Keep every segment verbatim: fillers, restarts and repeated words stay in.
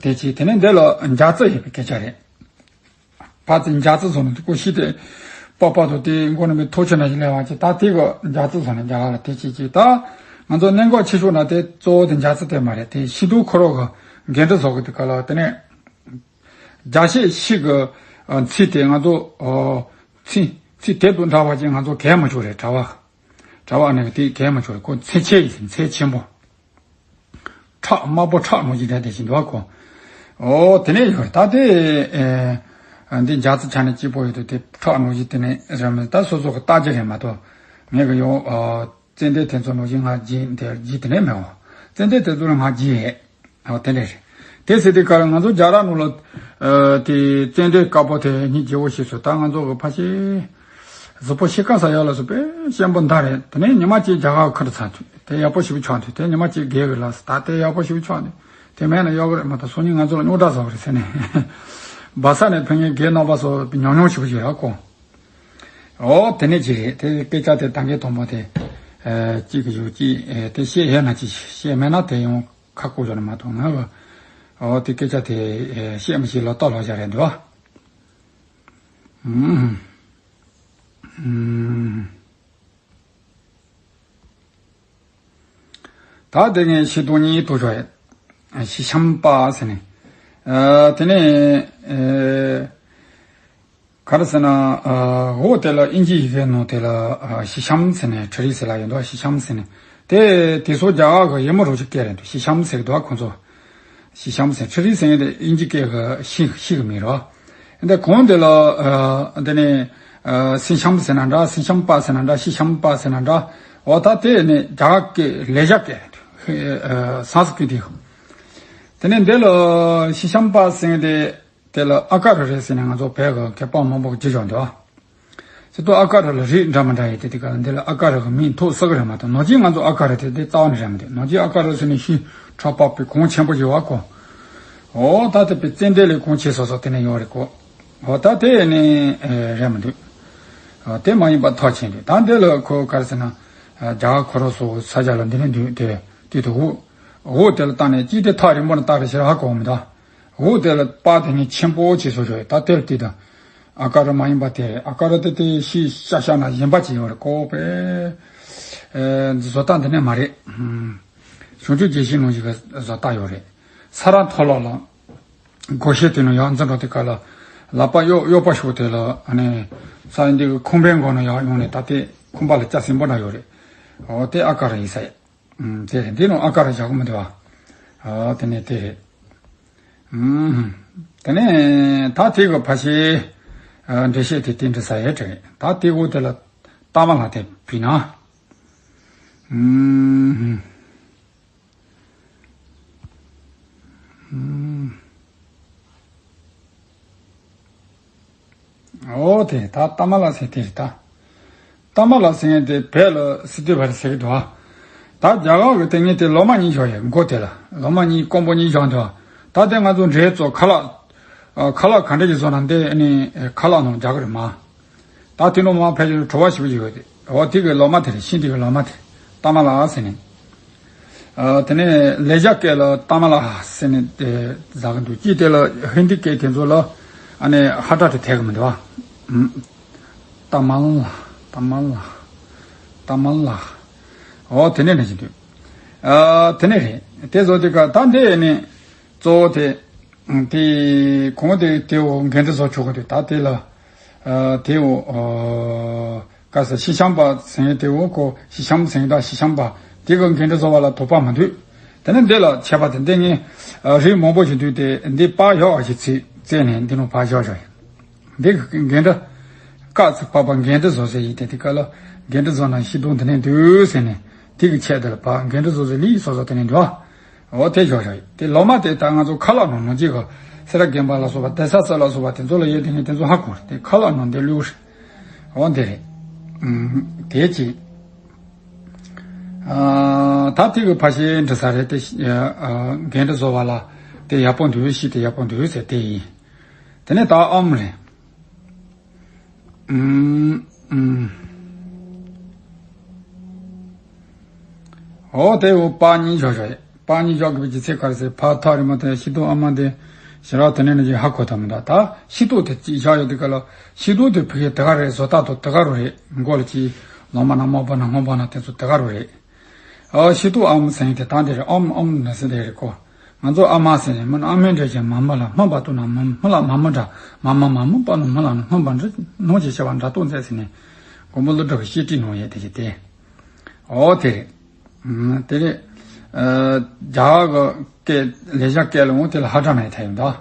དེ་ཅི་དེ་ནས་འདི་ལ་འཇའ་ཚི་ཡོད་པའི་སྐད་ཆ་རེད། ཕ་ཚི་འཇའ་ཚི་བཟོ་ནས་ཀོ་ཤི་དེ་པགས་པ་དང་དེ་མགོ་ནས་མི་ཐོག་ཆུ་ན་ཞིག་ལས་བ་ཅི་ད་དེ་གི་འཇའ་ཚི་བཟོ་ནས་རྒྱ་གར་ལ་དེ་ཅི་ཅི་ད་ང་ཚོ་གནད་འགག་ཆེ་ཤོས་ན་དེ་གཙོ་བོ་དེ་འཇའ་ཚི་དེ་མ་རེད། དེ་ཤིང་སྡོང་ཁོ་རང་གི་འགན་འཁྲི་བཟོ་གི་དེ་ག་ལ་དེ་ནས་རྒྱ་བཤད་ཤིག་གི་ཚིག་དེ་ང་ཚོ་ཚིག་ཚིག་དེབ་དང་འདྲ་བ་ཅིག་ང་ཚོ་གས་མ་ཆོག་རེད། གྲྭ་བ་གྲྭ་བ་ནས་དེ་གས་མ་ཆོག་རེད། ཁོ་ཚེ་ཆེ་ཡིན་ཚེ་ཆེན་པོ། ཁྲག་དམར་པོ་ཁྲག་ནོར་གྱི་འདྲ་དེ་བཞིན་འདུག་གོ། ཨོ་དེ་ནས་ཡོད་ད་དེ། ཨེ། འདི་འཇའ་ཚི་ཆ་ནས་སྐྱིད་པོ་ཡོད་དུ་དེ་ཁྲག་ནོར་གྱི་དེ་ནས་རེད་མི་ད་སོ་སོ་གི་ལྟ་རྒྱུ་རེད་མ་གཏོགས་ངས་གི་ཡོང་། ཨོ། ཙན་དན་དེ་ཚོ་ནོར་གྱི་ང་རྒྱུ་དེ་རྒྱུ་དེ་ནས་མེད་འོ། ཙན་དན་དེ་ཚོ་ལ་ང་རྒྱུ་ཡས། ཨོ་དེ་འདྲ་རེད། དེ་ཟེར་དུས་ཀ་ལ་ང་ཚོ་རྒྱ་ར་ནང་ལ། ཨ། དེ་ཙན་དན་དཀར་པོ་དེ་གཉིས་རྒྱལ་པོ་ཞིག་སོ་ད་ང་ཚོ་གི་ཕ་ཤི། གཟུགས་པོ་ཤི་ཁ་ས་ཡག་ལ་སོ་དཔེ་ཞན་པོ་འདའ་རེད། དེ་ནས་ཉི་མ་གཅིག་རྒྱ་གར་ཁུར་ཚར་དུས་དེ་ཡག་པོ་ཞིག་ཆགས་དུས་དེ་ཉི་མ་གཅིག་རྒས་གི་ལ་སོ་ད་དེ་ཡག་པོ་ཞིག་ཆགས་དུས་དེ་མེད་ན་ཡག་གི་རེད་མ་གཏོགས་སང་ཉིན་ང་ཚོ་ལ་རྙོག་དྲ་བཟོ་གི་རེད་ཟེར་ནས། སྦ་ས་ནས་ཕ་གིར་རྒས་རྣམ་པ་སོ་ཉུང་ཉུང་ཞིག་བྱས་ཡག་གོ། ཨོ་དེ་ནས་ཅི་རེད་དེ་སྐད་ཆ་དེ་ད་གིན་དང་པོ་དེ། ཨ། གཅིག་གི་ཡོད་ཅི། ཨ། དེ་བཤད་ཡོད་ན་ཅི་བཤད་མེད་ན་དེ་ཡང་ཁ་ཁུག་བཞག་ན་མ་གཏོགས་ང་གི། ཨོ་དེ་སྐད་ཆ་དེ། ཨ། བཤད་མི་ཤེས་ལོ་ཏོག་ལོ་བཞག་རེད་འདུག་ཨ། ཨུམ། ཨུམ། ད་དེ་ངས་ཤིང་སྡོང་གཉིས་བཏོག་ཆོག་ཡ། ཤིང་ཤམ་པ་ཟེར་ནས། ཨ། དེ་ནས། ཨ། ག་རེ་ཟེར་ན། ཨ། འོ་དེ་ལ་ཨིན་ཇི་ཡི་གེ་ནང་དེ་ལ། ཨ། ཤིང་ཤམ་ཟེར་ནས་ཁྲི་རི་ཟེར་ལ་ཡོད་འདུག་ཤིང་ཤམ་ཟེར་ནས། དེ་དེ་ཚོ་རྒྱ་གར་གི་ཡི་མ་རུ་ཅིག་སྐད་རེད་འདུག་ཤིང་ཤམ་ཟེར་གི་འདུག་ཁོང་ཚོ། ཤིང་ཤམ་ཟེར་ཁྲི་རི་ཟེར་ཡོད་དེ་ཨིན་ཇི་སྐད་གི་ཤིང་ཤིང་གི་མིང་རེད། འདི་གོང་དེ་ལ། ཨ། འདི་ནས། ཨ། སིང་ཤམ་ཟེར་ན་འདྲ་སིང་ཤམ་པ་ཟེར་ན་འདྲ་ཤིང་ཤམ་པ་ཟེར་ན་འདྲ། འོ་ད་དེ་ནས་རྒྱ་གར་སྐད་ལེ་ཤ་སྐད་རེད་འདུག་ཨ། སཾ་སྐྲྀ་ཏ་དེ། དེ་ནས་འདི་ལ་ཤིང་ཤམ་པ་ཟེར་དེ། དེ་ལ་ཨ་ཀ་ར་རེད་ཟེར་ནས་ང་ཚོ་བོད་ཀྱི་མཁས་པ་མང་པོ་གིས་བརྗོད་བཞག་འདུག་ཨ། ཟེར་དུས་ཨ་ཀ་ར་ལ་རིགས་འདྲ་མི་འདྲ་ཡོད་དེ་དེ་ག་ལ་འདི་ལ་ཨ་ཀ་ར་གི་མིང་ཐོགས་ས་གི་རེད་མ་གཏོགས་ནང་ཆེན་ང་ཚོ་ཨ་ཀ་ར་དེ་དེ་རྩ་བ་ནས་རེད་མི་འདུག་ནང་ཆེན་ཨ་ཀ་ར་ཟེར་ནས་ཤིང་ཁྲ་པགས་པའི་གོང་ཆེན་པོ་ཞིག་བ་གོ། འོ་ད་དེ་པའི་ཙན་དན་ལས་གོང་ཆེ་སོ་སོ་དེ་ནས་ཡོད་རེད་གོ། འོ་ད་དེ་ནས་རེད་མི་འདུག་དེ་མ་ཡིན་པ་ཐོགས་ཆེན་འདུག་ད་འདི་ལ་ཁོ་ག་རེ་ཟེར་ན། རྒྱ་གར་ཁོ་རང་ཚོ་ས་ཆ་ལ་འདི་ནས་འདུག་དེ་དེ་དུ་འོ། འོ་དེ་ལ་བཏང་ནས་ཅི་དེ་ཐག་རིང་པོ་ནས་བཏགས་རེད་ཤེས་ཧ་གོ་མི་འདུག་འོ་དེ་ལ་པ་དེ་ནི་ཆེན་པོ་ཆེ་སོ་ཞོ་ད་དེར་དེ་དང་། ཨ་ཀ་ར་མ་ཡིན་པ་དེ་རེད། ཨ་ཀ་ར་དེ་དེ་ཤི་ཤ་ཤ་ན་གཞན་པ་ཅིག་ཡོད་རེད་ཀོ་པས། ཨེ། བཟོ་ལྟ་འདི་ནས་མ་རེད། བྱང་ཆུབ་རྒྱལ་ཆེན་ནང་ཞིག་གི་བཟོ་ལྟ་ཡོད་རེད། ས་ར་མཐོ་སློབ་ལ། སྒོར་གཞས་དེ་ནང་ཡར་འཛིན་འགྲོ་དེ་ག་ལ། ལག་པ་གཡོག་གཡོག་པ་ཤོག་དེ་ལ་ཨ་ནི། ས་འདི་གི་ཁང་པའི་མགོ་ནས་ཡར་ཡོང་ནས་ད་དེ་ཁང་པ་ལ་ལྕགས་སྲིན་པོ་འདྲ་ཡོད་རེད། འོ་དེ་ཨ་ཀ་ར་ཡིན་ས་ཡ། ཨུམ། དེ་རེད། འདི་ནང་ཨ་ཀ་ར་བཞག་གི་མི་འདུག་ཨ། ཨ། དེ་ནས་དེ་རེད། ཨུམ། དེ་ནས་ད་དེ་གི་ཕ་ཤེ། ཨ། འགྲེལ་བཤད་དེ་དེ་འདྲ་ས་ཡས་དྲན། ད་དེ་འོ་དེ་ལ་ཏ་མ་ལ་དེ་བི་ན། ཨུམ། ཨུམ། འོ་དེ་ད་ཏ་མ་ལ་ཟེར་དེ་རེད་ད། ཏ་མ་ལ་ཟེར་མཁན་དེ་བོད་ལ་སི་ཏུ་བར་ཟེར་གི་འདུག་ཨ། ད་རྒྱ་གར་གི་དེ་ངས་དེ་ལོ་མ་གཉིས་བཞག་ཡོད་མགོ་དེ་ལ་ལོ་མ་གཉིས་ཀོང་པོ་གཉིས་བཞག་འདུག་ཨ། ད་དེ་ང་ཚོ་འདྲེ་ཚོ་ཁ་ལག་ཨ། ཁ་ལག་ག་འདྲ་ཞིག་བཟོ་ན་འདི་ནི་ཁ་ལག་ནང་རྒྱག་གི་རེད་མ། ད་དེ་ནང་མ་ཕལ་ཆེར་བྲོ་བ་ཞེ་པོ་ཞིག་ཡོད་དེ་འོ་དེ་གི་ལོ་མ་དེ་རེད། ཤིང་དེ་གི་ལོ་མ་དེ་ཏ་མ་ལ་ཟེར་ནས། ཨ། དེ་ནས་ལེ་ཤ་སྐད་ལ་ཏ་མ་ལ་ཟེར་ནས་དེ་ཟ་གི་འདུག་ཅི་དེ་ལ་ཧིན་དི་སྐད་དེ་ཚོ་ལ་ཨ་ནི་ཧ་ཏ་དེ་ཐད་གི་མི་འདུག་ཨ། ཏ་མ་ལ། ཏ་མ་ལ། ཏ་མ་ལ། འོ་དེ་ནས་ནས་ཅི་འདུག་ཨ། དེ་ནས་རེད། དེ་ཚོ་དེ་ག་ད་འདི་ནི་གཙོ་བོ་དེ། དེ་གོང་དེ་དེའོ་འགན་འཁྲི་བཟོ་ཆོག་གི་འདུག་ད་དེ་ལ། ཨ། དེའོ། ཨ། ག་ས་ཤི་ཤམ་པ་ཟེར་དེའོ་ཁོ་ཤི་ཤམ་ཟེར་ད་ཤི་ཤམ་པ་དེ་གི་འགན་འཁྲི་བཟོ་བ་ལ་དོགས་པ་མ་འདུག་དེ་ནས་འདི་ལ་ཆད་པ་དེ་འདི་ངས་རིགས་མང་པོ་ཞིག་འདུས་ཏེ་འདི་ཕར་ཞོག་ཞིག་ཚིག་བཙལ་ནས་འདི་ནང་ཕར་ཞོག་ཞོག་འདི་གི་འགན་འཁྲི་ཀ་ཚིག་པ་པ་འགན་འཁྲི་བཟོ་ཟེར་ཡིན་ཏེ་དེ་ག་ལ་འགན་འཁྲི་བཟོ་ན་ཤི་དོན་དེ་ནས་འདུག་ཟེར་ནས་དེ་གི་ཆད་དེ་ལ་ཕར་འགན་འཁྲི་བཟོ་ཟེར་ལི་སོ་སོ་དེ་ནས་འདུག་འོ་དེ་ཞོག་ཞོག་དེ་ལོ་མ་དེ་ད་ང་ཚོ་ཁ་ལག་ནང་ནང་གཅིག་གི་སེ་ར་དགོན་པ་ལ་སོགས་པ་དེ་ས་ས་ལ་སོགས་པ་དེ་ཚོ་ལ་ཡོད་དེ་ངས་དེ་ཚོ་ཧ་གོ་རེད། དེ་ཁ་ལག་ནང་དེ་ལུས་རེད། འོ་འདི་རེད། ཨུམ། དེ་གཅིག་ཨ། ད་དེ་གི་ཕ་ཤེ་འདྲི་ས་རེད་དེ། ཨ། འགན་འདྲི་བཟོ་བ་ལ་དེ་ཡག་པོ་འདུག་ཤི་དེ་ཡག་པོ་འདུག་ཟེར་དེ་ཡིན། དེ་ནས་ད་ཨམ་རེད། ཨུམ། ཨུམ། འོ་དེ་འོ་པ་གཉིས་བཞག་བཞག་ཡོད། པ་གཉིས་བཞག་དགོས་པའི་རྒྱུ་མཚན་ག་རེ་ཟེར། ཕ་ཐག་རིང་མོ་དེ་ཤིང་ཏོག་ཨ་མ་དེ་ཞེ་དྲག་དེ་ནས་ནི་ཅིག་ཧ་གོ་ཐབས་མི་འདུག་ད་ཤིང་ཏོག་དེ་ཅིག་བཞག་ཡོད་དུས་སྐབས་ལ་ཤིང་ཏོག་དེ་ཕ་གི་དེ་ག་རེད། བཟོ་ལྟ་དང་དེ་ག་རུ་རེད། མགོ་ལ་ཅིག་ལོ་མ་ན་མོ་པ་ན་སྔོན་པ་ན་དེ་ཚོ་དེ་ག་རུ་རེད། ཨ་ཤིང་ཏོག་ཨ་མ་ཟེར་མཁན་དེ་ད་འདི་རེད། ཨམ་ཨམ་ན་ཟེར་དེ་རེད་ཀོ། ང་ཚོ་ཨ་མ་ཟེར་ནས་མི་ཨ་མའི་འདྲ་ཅན་མ་མ་ལ་སྨོན་པ་བཏུ་ན་མི་སྨོན་ལ་མ་མ་འདྲ། མ་མ་མ་སྨོན་པ་ནི་སྨོན་ལ་ནི་སྨོན་པ་འདྲ་ནོ་ཅེས་བྱ་བ་འདྲ་གཏོང་མཛད་ཟེར་ནས་མགོན་པོ་ཀླུ་སྒྲུབ་ཀྱི་བཤད་ཁྲིད་ནང་ཡོད་དེ་ཅི་སྟེ། ཨོ་དེ་རེད། ཨ་དེ་རེད། ཨ་རྒྱ་གར་གྱི་སྐད་ལེགས་སྦྱར་སྐད་ལ་འོང་དེ་ལ་ཧ་དྲ་མེད་ཐལ་ཡོད་འདུག་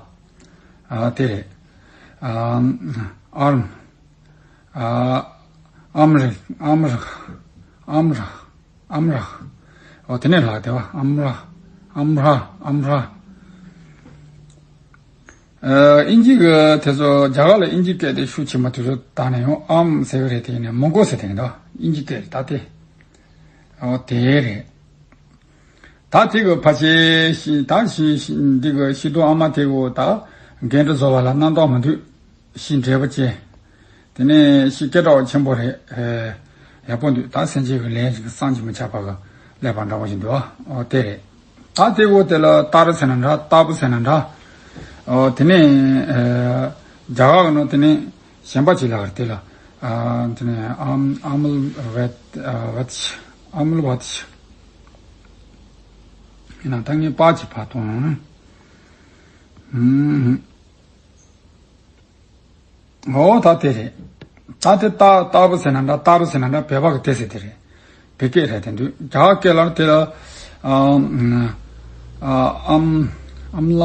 ཨ་དེ་རེད། ཨ་ཨརམ། ཨ་ཨམ་རི་ཨམ་རི་ཨམ་རི་ཨམ་རི། ཨོ་དེ་ནས་ལྷག་དེ་བ་ཨམ་ར་ཨམ་ར་ཨམ་ར། ཨ་དབྱིན་ཇི་གི་དེ་ཚོ་རྒྱ་གར་ལ་དབྱིན་ཇི་སྐད་དེ་ཤུགས་ཆེན་པོ་དེ་ཚོ་དག་ནས་ཡང་ཨམ་ཟེར་གི་རེད། དེ་ཡིན་ནས་མོན་གྷོ་ཟེར་དེ་ཡིན་ད། དབྱིན་ཇི་སྐད་རེད་ད་དེ། ཨོ་དེ་རེད། ད་དེ་གི་ཕ་ཆེ་ཤི་ད་ཤི་ཤི་འདི་གི་ཤི་དོ་ཨ་མ་དེ་གོ་ད་འགན་འཁྲི་བཟོ་བ་ལ་རྣམ་རྟོག་མི་འདུག་ཤི་འབྲས་བུ་ཅན། དེ་ནས་ཤི་སྐད་གྲགས་ཆེན་པོ་རེད། ཨེ་ཡག་པོ་འདུག་ད་སེམས་ཅན་གྱི་ལན་ཞིག་བསམ་གྱིས་མི་ཁྱབ་པ་གི་ཀླད་པ་འདྲ་བོ་ཞིག་འདུག་ཨོ་དེ་རེད། ད་དེ་གོ་དེ་ལ་ཏ་རུ་ཟེར་ན་འདྲ། ཏ་བུ་ཟེར་ན་འདྲ། ཨོ་དེ་ནས་ཨེ་རྒྱ་གར་གི་ནང་དེ་ནས་གཞན་པ་ཅིག་ལ་དེ་ལ་ཨ་དེ་ནས་ཨམ་ཨམལ་བེད་ཨ་བེད་ཤ་ཨམལ་བད་ཤ་ཡིན་ན་ད་ངས་པ་ཅིག་ཕར་གཏོང་། ཨུམ། ཨོ་ད་དེ་རེད། ད་དེ་ཏ་ཏ་བུ་ཟེར་ན་འདྲ། ཏ་རུ་ཟེར་ན་འདྲ། བོད་པ་གི་དེ་ཟེར་དེ་རེད། བོད་སྐད་རེད་དེ་འདུག་རྒྱ་གར་སྐད་ལ་དེ་ལ་ཨ་ཨམ་ཨམ་ལ་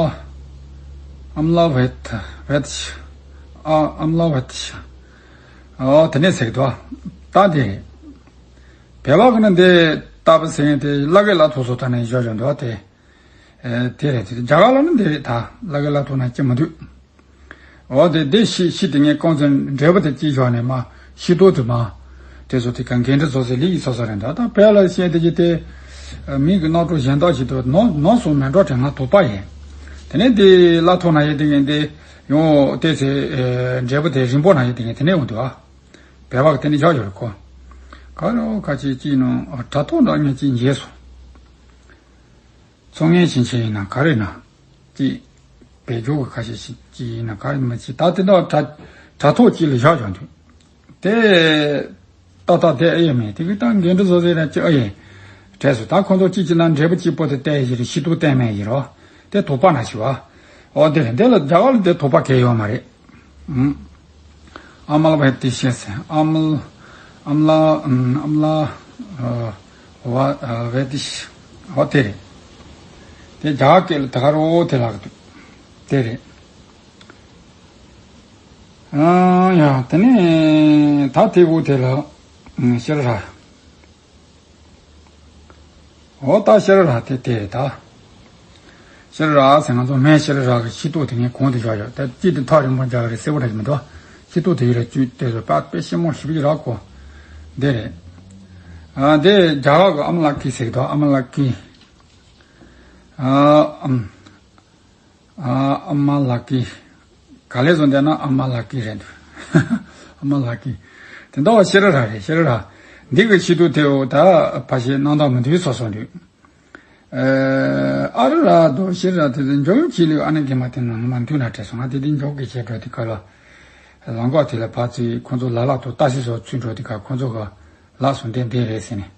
ཨམ་ལ་བེད་བེད་ཤ་ཨ་ཨམ་ལ་བེད་ཤ་ཨོ་དེ་ནས་ཟེར་གི་འདུག་ད་དེ་རེད། བོད་པ་གི་ནི་འདི་ཏ་བུ་ཟེར་མཁན་དེ་བླ་གེ་བླ་ཐོ་སོ་ད་ནས་བཞག་བཞག་འདུག་དེ། ཨེ་དེ་རེད་དེ། རྒྱ་གར་ལ་ནི་འདི་རེད་ད། བླ་གེ་བླ་ཐོ་ན་སྐྱེ་མི་འདུག་འོ་དེ་དེ་ཤི་ཤི་དེ་ངས་ཀོང་ཙེ་འབྲས་བུ་དེ་སྐྱེས་བཞག་ནས་མ་ཤི་ཏོ་དེ་མ། དེ་ཚོ་དེ་ག་འགན་འཁྲི་བཟོ་སའི་ལས་ཀྱི་སོ་སོ་རེད་འདུག་ད་བོད་ལ་བཤད་དེ་ཅི་དེ། མིང་གི་རྣམ་གྲངས་གཞན་དག་ཞིག་ཏུ་ནོ་ནོ་སོང་མེད་འགྲོ་དྲན་ང་དོགས་པ་ཡིན། དེ་ནས་དེ་བླ་ཐོ་ན་ཡོད་དེ་ངས་འདི་ཡོང་དེ་ཚེ་ཨེ་འབྲས་བུ་དེ་རིང་པོ་ན་ཡོད་དེ་ངས་དེ་ནས་འོང་འདུག་ཨ། བོད་པ་གི་དེ་ནས་བཞག་ཡོད་རེད་ཁོ། ག་རེ་ཁ་ཅིག་ཅིག་ནང་དྲ་ཐོག་འདྲ་མཉམ་ཅིག་མཇལ་སོང་། ཚོང་ངན་ཞིང་ཆེན་ཡིན་ན་ག་རེ་ན། ཅིག་བེད་སྤྱོད་གི་ཁ་ཤས་ཤིག་ཅིག་ཡིན་ན་ག་རེ་མི་ཅིག་ད་དེ་དག་དྲ་དྲ་ཐོག་ཅིག་ལ་བཞག་བཞག་འདུག་དེ་ཏག་ཏག་དེ་ཨེ་ཡོད་མེད་དེ་གི་ད་འགན་འཁྲི་བཟོ་ཟེར་ན་ཅི་ཨེ་ཡིན། དྲས་སུ་ད་ཁོང་ཚོ་གཅིག་གཅིག་ན་འབྲས་བུ་གཅིག་པོ་དེ་བལྟས་ཡིན་རེད། ཤི་ཏོ་བལྟས་མེད་ཡིན་རོ། དེ་དོགས་པ་ན་ཞུ་བ། ཨོ་དེ་རེད། འདི་ལ་རྒྱ་གར་ལ་དེ་དོགས་པ་གལ་ཡོད་མ་རེད། ཨམ། ཨ་མལ་བེ་ཏི་ཤེས་ཟེར། ཨམ་ལ་ཨམ་ལ་ཨམ་ལ་ཨ་བ་ཨ་བེ་ཏི་ཤ། ཨོ་དེ་རེད། དེ་རྒྱ་གར་སྐད་ལ་དེ་ག་རོ་དེ་ལགས་འདུག་དེ་རེད། ཨ་ཡ་དེ་ནས་ད་དེ་བོ་དེ་ལ་ཤར་ར། འོ་ད་ཤར་ར་དེ་དེ་རེད་ད། ཤར་ར་ཟེར་ང་ཚོ་སྨན་ཤར་ར་གི་ཤི་ཏོ་དེ་ངས་གོང་དུ་བཞག་ཡོད། ད་ཅི་དེ་ཐག་རིང་པོ་རྒྱག་རེད་གསལ་པོ་རེད་མི་འདུག་ཤི་ཏོ་དེ་ཡོད་རེད། ཅུས་དེ་ཚོ་པ་དཔེ་ཤེ་མོ་ཞིབ་ཀྱི་ར་གོ། འདི་རེད། ཨ་འདི་རྒྱ་གར་གི་ཨ་མ་ལ་ཀི་ཟེར་གི་འདུག་ཨ་མ་ལ་ཀི། ཨ་ཨམ། ཨ་ཨ་མ་ལ་ཀི། ག་ལེ་བཟོ་འདས་ན་ཨ་མ་ལ་ཀི་རེད་འདུག་ཨ་མ་ལ་ཀི། དེ་འདྲ་བ་ཤེ་ར་ར་རེད། ཤེ་ར་ར། འདི་གི་ཤི་ཏོ་དེའོ་ད་ཕ་ཤེ་སྣང་དག་མི་འདུག་སོ་སོ་འདུག་ཨ་རི་ར་དོ་ཤེ་ར་དེ་དེ་འཇོག་ཡོང་ཆི་ལུག་ཨ་ནི་གི་མ་དེ་ནང་མ་འདུག་ན་བྲེལ་སོང་། ང་དེ་དེ་འཇོག་གི་བྱེད་འགྲོ་དེ་ག་ལ། ལང་ཀོག་དེ་ལ་ཕ་ཚི་ཁོང་ཚོ་ལ་ལག་ཏུ་ལྟ་སི་སོ་ཚུད་འགྲོ་དེ་ག་ཁོང་ཚོ་ག་ལག་སོང་དེ་འདི་རེད་ཟེར་ནས།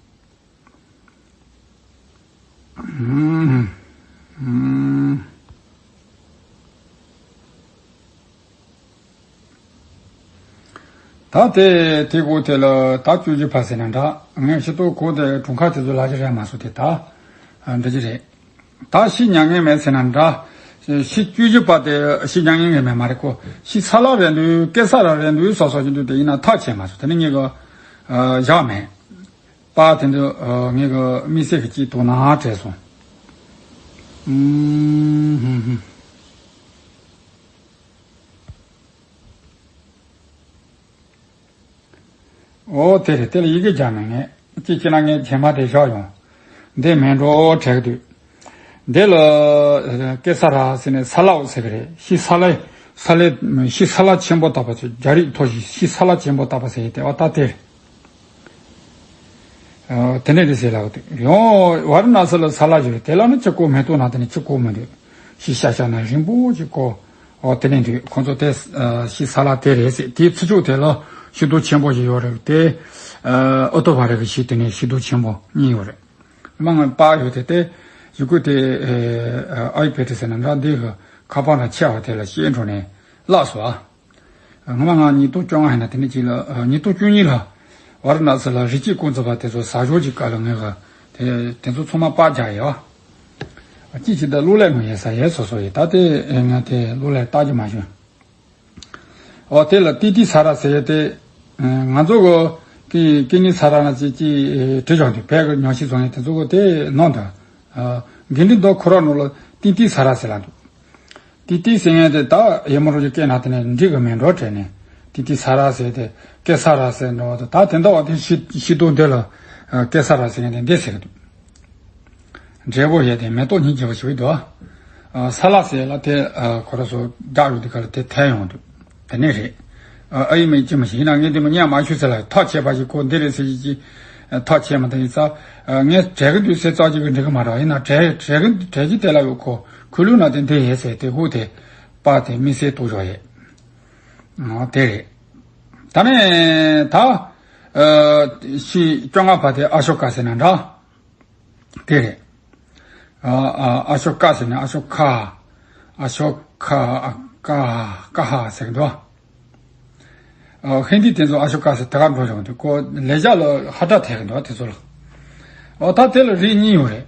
ད་དེ་དེ་གོ་དེ་ལ་ད་བཅུ་བཞི་པ་ཟེར་ན་འདྲ། ངས་ཤི་ཏོ་གོ་དེ་དྲུང་ཁ་དེ་ཚོ་ལ་ཅི་རེད་མ་སོ་དེ་ད་འདི་ཅི་རེད། ད་ཤི་མྱ་ངན་མེད་ཟེར་ན་འདྲ། ཤི་བཅུ་བཞི་པ་དེ་ཤི་མྱ་ངན་མེད་མ་རེད་ཁོ། ཤི་ས་ལ་རེད་འདུག་ཀེ་ས་ར་རེད་འདུག་སོ་སོ་ཅི་འདུག་དེ་ཡིན་ན་ཐག་ཆད་མ་སོ། དེ་ནི་ངས་གི་བཞག་མེད། པ་དེ་ཚོ་ངེད་ཀྱི་དམིགས་བསལ་གྱི་ཅིག་དོ་སྣང་སྤྲད་སོང་། ཨུམ། ཧུམ་ཧུམ། ཨོ་དེ་རེད། དེ་ལ་ཡི་གེ་སྦྱར་ན་ངས་ཅིག་ཅིག་ན་ངས་རྗེས་མ་དེ་བཞག་ཡོང་། འདི་མེད་འགྲོ་དྲན་གྱི་འདུག་འདི་ལ་ཀེ་ས་ར་ཟེར་ནས་ས་ལའོ་ཟེར་གི་རེད། ཤི་ས་ལའི་ས་ལའི་ཤི་ས་ལ་ཆེན་པོ་བཏགས་པ་ཚོ་རྒྱ་རིགས་ཐོ་ཞིག་ཤི་ས་ལ་ཆེན་པོ་བཏགས་པ་ཟེར་ཡི་དེ་བ་ད་དེ་རེད། དེ་ནས་རེད་ཟེར་ལབ་འདུག་ཡང་ཝཱ་ར་ཎ་སི་ལ་ས་ལ་བཞུགས། དེ་ལ་ནི་ཆུ་བསྐོལ་མེ་ཏོག་ནང་དེ་ནས་ཆུ་བསྐོལ་མི་འདུག་ཤི་ཤ་ཤ་ན་རིང་པོ་ཅིག་བསྐོལ། ཨོ་དེ་ནས་འདུག་ཁོང་ཚོ་དེ་ཤི་ས་ལ་དེ་རེད་ཟེར། དེའི་ཚུར་ཕྱོགས་དེ་ལ་ཤིང་སྡོང་ཆེན་པོ་ཞིག་ཡོད་རེད། དེ་ཨུ་ཏོ་བ་རི་གི་ཤིང་དེ་ནས་ཤིང་སྡོང་ཆེན་པོ་གཉིས་ཡོད་རེད། མ་ང་པ་ཡོད་དེ་དེ་ཡུ་གུ་དེ་ཨ་ཡུ་བེ་ཏི་ཟེར་ན་འདྲ་འདི་གི་ཁ་པར་ལ་ཆེ་བ་དེ་ལ་ཤེས་འགྲོ་ནས་བརླག་སོང་ཨ། སྔོན་མ་ང་ཉིས་སྟོང་བཅོ་ལྔ་ཡིན་ན་དེ་ནས་ཅིག་ལ་ཉིས་སྟོང་བཅུ་གཉིས་ལ་ཝཱ་ར་ཎ་སི་ལ་རི་སྐྱེས་ཀུན་རྫོབ་པ་དེ་ཚོ་ཟ་ཞོར་གྱི་སྐབས་ལ་ངས་ག་དེ་དེ་ཚོ་ཚང་མ་པར་རྒྱག་ཡོད། ཅིག་ཅིག་ད་གློག་ཀླད་ནང་ཡོད་ས་ཡོད་སོ་སོ་ཡོད། ད་དེ་ང་དེ་གློག་ཀླད་བལྟ་རྒྱུ་མ་བྱུང་། ཨོ་དེ་ལ་ཏི་ཏི་ས་ར་ཟེར་ཡོད་དེ། ང་ཚོ་གི་ཀི་ཀི་ནི་ས་ར་ན་ཅིག་ཅིག་བྲིས་བཞག་འདུག་བོད་ཀྱི་ཉམས་ཞིབ་བཟོ་མཁན་དེ་ཚོ་གི་དེ་ནང་དུ་དགེ་འདུན་ཟླ་ཁོ་ར་ནང་ལ་ཏི་ཏི་ས་ར་ཟེར་ལ་འདུག་ཏི་ཏི་ཟེར་མཁན་དེ་ད་ཡེ་མོ་རོ་ཅིག་སྐད་ན་དེ་ནས་འགྲིག་གི་མེད་འགྲོ་དྲན་ནས་ཏི་ཏི་ས་ར་ཟེར་དེ་ཀེ་ས་ར་ཟེར་འགྲོ་བ་དང་ད་དེ་འདྲ་བ་དེ་ཤི་ཤི་དོན་དེ་ལ་ཀེ་ས་ར་ཟེར་མཁན་དེ་འདི་ཟེར་གི་འདུག་འབྲས་བུ་ཡོད་དེ་མེ་ཏོག་སྙིང་རྗེ་བ་ཞིག་འདུག་ས་ལ་ཟེར་ལ་དེ་ཁོ་ར་སོ་རྒྱག་ཡོང་དུས་ག་ལ་དེ་ཐལ་ཡོང་འདུག་དེ་ནས་རེད། ཨ་ཡི་མི་ཅི་མ་ཞིག་ཡིན་ན་ངས་དེ་མོ་ཉན་མ་ཤུ་ཟེར་ལ་ཐག་ཆད་པ་ཞིག་གོ་འདི་རེད་ཟེར་ཞིག་ཅི། ཐག་ཆད་མ་ཐག་ཡིན་ས། ངས་བྲལ་གི་འདུག་ཟེར་ཙག་ཅིག་གི་འགྲིག་གི་མ་རེད། ཡིན་ན་བྲལ་བྲལ་གི་བྲལ་གི་དེ་ལ་ཡོད་ཁོ་ཁུ་ལུ་ན་དེ་འདི་ཡས་ཟེར་དེ་ཧུ་དེ་པ་དེ་མི་སེར་གཏོགས་ཞོག་ཡས། དེ་རེད། ད་ནས་ད་ཤི་བཅོ་ལྔ་པ་དེ་ཨ་ཤོ་ཀ་ཟེར་ན་འདྲ། དེ་རེད། ཨ་ཨ་ཨ་ཤོ་ཀ་ཟེར་ནས་ཨ་ཤོ་ཁ། ཨ་ཤོ་ཁ་ཨ་ཀ་ཀ་ཧ་ཟེར་གི་འདུག་ཨ་ཧིན་དི་དེ་ཚོ་ཨ་ཤོ་ཀ་ཟེར་དེ་ག་འགྲོ་བྱུང་འདུག་ཁོ་ལས་བྱ་ལ་ཧ་ད་ཐེག་གི་འདུག་དེ་ཚོ་ལ། ཨོ་ད་དེ་ལ་རིགས་གཉིས་ཡོད་རེད།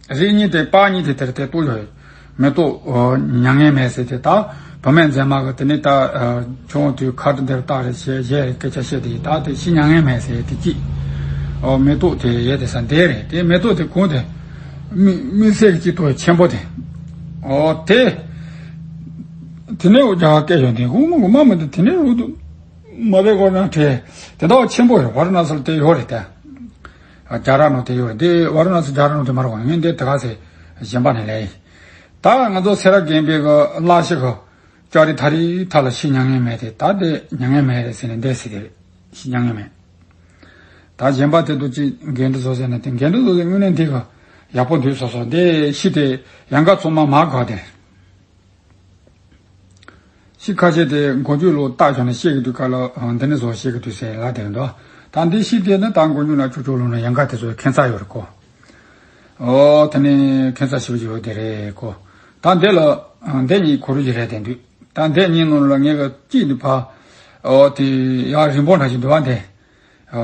རིགས་གཉིས་དེ་པ་གཉིས་དེ་དེར་དེ་ལྟོས་ཡོད་རེད། མེ་ཏོག་ཨོ་མྱ་ངན་མེད་ཟེར་དེ་ད་བུད་མེད་མཛེས་མ་གི་དེ་ནི་ད་ཨ་ཆུང་དུས་ཁ་དྲི་འདིར་བཏགས་རེད་ཞེས་ཞེས་རེད་སྐད་ཆ་བཤད་དེ་ད་དེ་ཤི་མྱ་ངན་མེད་ཟེར་དེ་གཅིག་ཨོ་མེ་ཏོག་དེ་ཡས་དེ་ས་འདས་རེད། དེ་མེ་ཏོག་དེ་གོང་དེ་མི་མི་སེར་གྱི་ཏོག་ཆེན་པོ་དེ་ཨོ་དེ་དེ་ནས་འོ་རྒྱ་གར་སྐད་ཡོད་དེ་དགོང་མོ་དགོང་མ་མི་འདུག་དེ་ནས་འོ་དུ་མ་བས་གོ་ན་དྲེ་དེ་འདྲ་ཆེན་པོ་རེད། ཝཱ་ར་ཎ་སི་ལ་དེ་ཡོད་རེད་དེ། རྒྱ་ར་ནོ་དེ་ཡོད་རེད་དེ། ཝཱ་ར་ཎ་སི་རྒྱ་ར་ནོ་དེ་མ་རེད་གོ། ངས་འདི་དེ་ག་ཚེ་གཞན་པ་ནས་ལས་ཡིན། ད་ང་ཚོ་སེ་ར་དགོན་པའི་གི་བླ་ཞིག་གི་ཅོ་རི་ཐ་རི་ཐ་ལ་ཤི་མྱ་ངན་མེད་དེ། ད་དེ་མྱ་ངན་མེད་རེད་ཟེར་ནས་འདས་ཟེར་དེ་རེད། ཤི་མྱ་ངན་མེད། ད་གཞན་པ་དེ་ཚོ་ཅི་འགན་འདྲི་བཟོ་ཟེར་ན་དེ་འགན་འདྲི་བཟོ་ཟེར་དངོས་གནས་འདི་གི་ཡག་པོ་འདུག་སོ་སོ་དེ་ཤི་དེ་ཡང་ག་ཚང་མ་མ་ག་དེ་རེད། ཤི་ཁ་ཤས་དེ་མགོ་མཇུག་ལོ་བཏགས་བྱུང་ནས་བཤད་གི་འདུག་ག་ལ་འདི་ནས་བཟོ་བཤད་གི་འདུག་ཟེར་ལ་དེ་འདུག་ད་འདི་ཤི་དེ་ནི་ད་མགོ་མཇུག་ན་ཆུ་ཆུ་ལོ་ན་ཡང་ག་དེ་ཚོ་ཁྱད་མཚར་ཡོད་རེད་གོ། ཨོ་དེ་ནས་ཁྱད་མཚར་ཞིབ་ཞིབ་དེ་རེད་གོ། ད་འདི་ལ་འདི་གཉིས་གོ་རུ་ཞིག་རེད་དེ་འདུག་ད་འདི་གཉིས་ནང་ལ་ངས་གཅིག་འདི་ཕ་ཨོ་དེ་ཡང་རིང་པོ་འདྲ་ཞིག་འདུག་བ། འདི་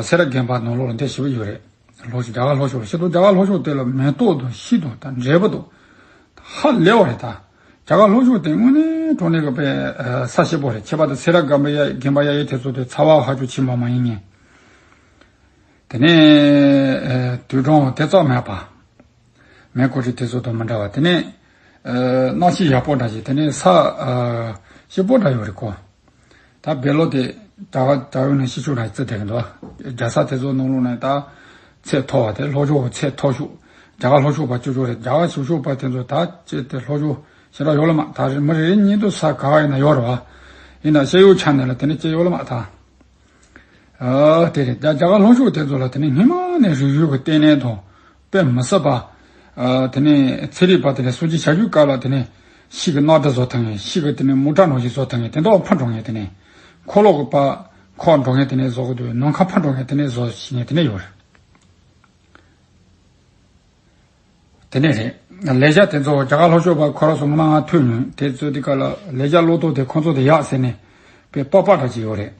སེ་ར་དགོན་པ་ནང་ལོགས་ལ་འདི་ཞིབ་ཡོད་རེད། ལྷོ་ཕྱོགས་རྒྱ་གར་ལྷོ་ཕྱོགས་ལ་ཤི་དོ་རྒྱ་གར་ལྷོ་ཕྱོགས་དེ་ལ་མེ་ཏོག་དང་ཤིང་དང་ད་འབྲས་བུ་དང་ཧ་ལས་པ་རེད་ད། རྒྱ་གར་ལྷོ་ཕྱོགས་དེ་དངོས་གནས་དྲང་གནས་ཀྱི་དཔེ་ས་ཞིབ་པོ་རེད། ཁྱད་པར་དུ་སེ་ར་དགོན་པ་ཡ་དགོན་པ་ཡ་ཡི་དེ་ཚོ་དེ་ཚ་བ་ཧ་ཅང་ཆེན་པོ་མ་ཡིན་ངེས། དེ་ནས་དུས་གྲངས་དེ་ཙམ་མེད་པ། མེ་འཁོར་རི་དེ་ཚོ་དང་མི་འདྲ་བ་དེ་ནས་གནམ་གཤིས་ཡག་པོ་འདྲ་ཞིག་དེ་ནས་ས་ཞིབ་པོ་འདྲ་ཡོད་རེད་གོ། ད་བེ་ལོ་དེ་རྒྱ་གར་རྒྱ་ཡུལ་ནས་ཤི་ཆུ་ར་བརྩི་བསྡད་ཀྱི་འདུག་རྒྱལ་ས་དེ་ཚོ་ནང་ལོགས་ནས་ད་ཚད་མཐོ་བ་དེ་ལྷོ་ཕྱོགས་ཚད་མཐོ་ཤོས་རྒྱ་གར་ལྷོ་ཕྱོགས་པ་ཅོ་ཅོ་རེད། རྒྱ་གར་ཕྱོགས་ཕྱོགས་པ་དེ་ཚོ་ད་ཅེ་དེ་ལྷོ་ཕྱོགས་ཞེ་དྲག་ཡོད་ལ་མ་ད་རེ་མི་རེ་རེ་གཉིས་འདུག་ས་ག་བ་ཡིན་ན་ཡོད་རེད་བ། ཡིན་ན་ཤེས་ཡོན་ཆ་ནས་ལ་དེ་ནས་ཅེ་ཡོད་ལ་མ་ད། ཨ་དེ་རེད། རྒྱ་རྒྱ་གར་ལྷོ་ཕྱོགས་དེ་ཚོ་ལ་དེ་ནས་སྔོན་མ་ནས་རིག་གཞུང་གི་ལྟེ་གནས་དང་དཔེ་མི་སྲིད་པ། ཨ་དེ་ནས་ཚན་རིག་པ་དེ་ནས་སྲུང་བརྩི་བྱ་རྒྱུའི་སྐབས་ལ་དེ་ནས་ཤིག་གི་སྣ་སྒྲ་བཟོ་ཐུབ་མཁན། ཤིག་གི་དེ་ནས་མོ་ཊ་ནང་བཞིན་བཟོ་ཐུབ་མཁན། དེ་འདྲ་ཕར་འགྲོ་མཁན། དེ་ནས་འཁོར་ལོ་གི་པ་འཁོར་འགྲོ་མཁན། དེ་ནས་བཟོ་གི་འདུག་ནམ་མཁའ་ཕར་འགྲོ་མཁན། དེ་ནས་བཟོ་ཤེས་མཁན་དེ་ནས་ཡོད་རེད། དེ་ནས་རེད། ལས་བྱ་དེ་ཚོ་རྒྱ་གར་ལྷོ་ཕྱོགས་པ་ཁོ་རང་ཚོ་སྔོན་མ་ང་ཐོས་མྱོང་། དེ་ཚོ་དེ་ག་ལ་ལས་བྱ་བློ་ལྡོག་དེ་ཁོ་ཚོ་དེ་ཡག་ཟེར་ནས་དཔེ་སྤོབས་པ་འདྲ་ཅིག་ཡོད་རེད།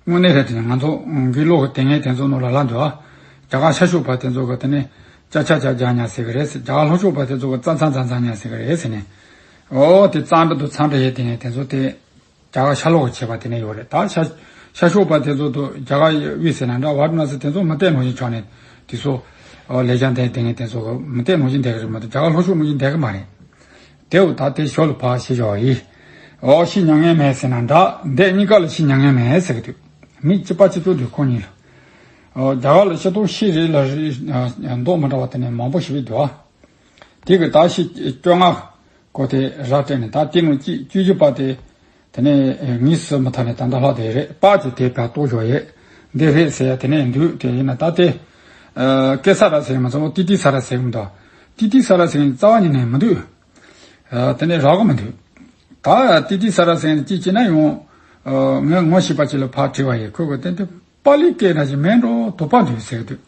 དངོས་གནས་རེད། དེ་ནས་ང་ཚོ་དགེ་ལུགས་ཀྱི་དེ་ངའི་དེ་ཚོ་ནང་ལ་ལ་འདུག་ཨ། རྒྱ་གར་ཤར་ཕྱོགས་པ་དེ་ཚོ་གི་དེ་ནས་ཅ་ཆ་ཅ་རྒྱ་ཉ་ཟེར་གི་རེད་ཟེར། རྒྱ་གར་ལྷོ་ཕྱོགས་པ་དེ་ཚོ་གི་ཙ་ཚ་ཛ་ཛ་ཉ་ཟེར་གི་རེད་ཟེར་ནས། ཨོ་དེ་ཙང་འདྲ་འདུག་ཚང་འདྲ་ཡོད། དེ་ནས་དེ་ཚོ་དེ་རྒྱ་གར་ཤར་ལྷོ་གི་བྱེད་པ་དེ་ནས་ཡོད་རེད། ད་ཤར་ཤར་ཕྱོགས་པ་དེ་ཚོ་དུ་རྒྱ་གར་དབུས་ཟེར་ན་འདྲ་ཝཱ་ར་ཎ་སི་དེ་ཚོ་མི་བལྟས་ནང་བཞིན་ཆགས་ནས་དེ་ཚོ་ཨོ་ལས་བྱ་འདི་དེ་ངའི་དེ་ཚོ་གི་མི་བལྟས་ནང་བཞིན་བསྡད་གི་རེད་མ་གཏོགས་རྒྱ་གར་ལྷོ་ཕྱོགས་ནང་བཞིན་བསྡད་གི་མ་རེད། དེའུ་ད་དེ་ཞོར་ལ་ཕར་ཞེས་བྱ་བ་ཡིན། ཨོ་ཤི་མྱ་ངན་མེད་ཟེར་ན་འདྲ། འདས་གཉིས་ཀ་ལ་ཤི་མྱ་ངན་མེད་ཟེར་གི་འདུག་མི་གཅིག་པ་གཅིག་ཏུ་འདུག་ཁོ་གཉིས་ལ། ཨོ་རྒྱ་གར་ལ་ཤི་དོགས་ཤི་རེད་ལ་རེད་མདོག་མི་འདྲ་བ་དེ་ནས་མང་པོ་ཞིག་འདུག་ཨ། དེ་གི་ད་ཤི་བཅོ་ལྔ་གོ་དེ་ར་སྤྲད་ནས་ད་དེ་ནང་གཅིག་བཅུ་བཞི་པ་དེ་དེ་ནས་ངས་སུ་མི་ཐ་ནས་ད་ལྟ་ལྷག་དེ་རེད། པ་ཅི་དེ་ཕར་ལྟོ་ཞོ་ཡེ། འདི་རེད་ཟེར་ཡ་དེ་ནས་འདུག་དེ་ཡིན་ན་ད་དེ། ཨ། ཀེ་ས་ར་ཟེར་མ་ཚོ་ཏི་ཏི་ས་ར་ཟེར་གི་མི་འདུག་ཏི་ཏི་ས་ར་ཟེར་གི་རྩ་བ་ཉིད་ནས་མི་འདུག་ཨ། དེ་ནས་རག་གི་མི་འདུག་ད་ཏི་ཏི་ས་ར་ཟེར་གི་ཅི་བྱེད་ན་ཡང་། ཨ། ངས་ངོ་ཤེས་པ་ཅིག་ལ་ཕར་དྲིས་པ་ཡིན། ཁོས་གི་དེ་འདི་པཱ་ལི་སྐད་འདྲ་ཞིག་མིན་འགྲོ། དོགས་པ་འདུག་ཟེར་གི་འདུག་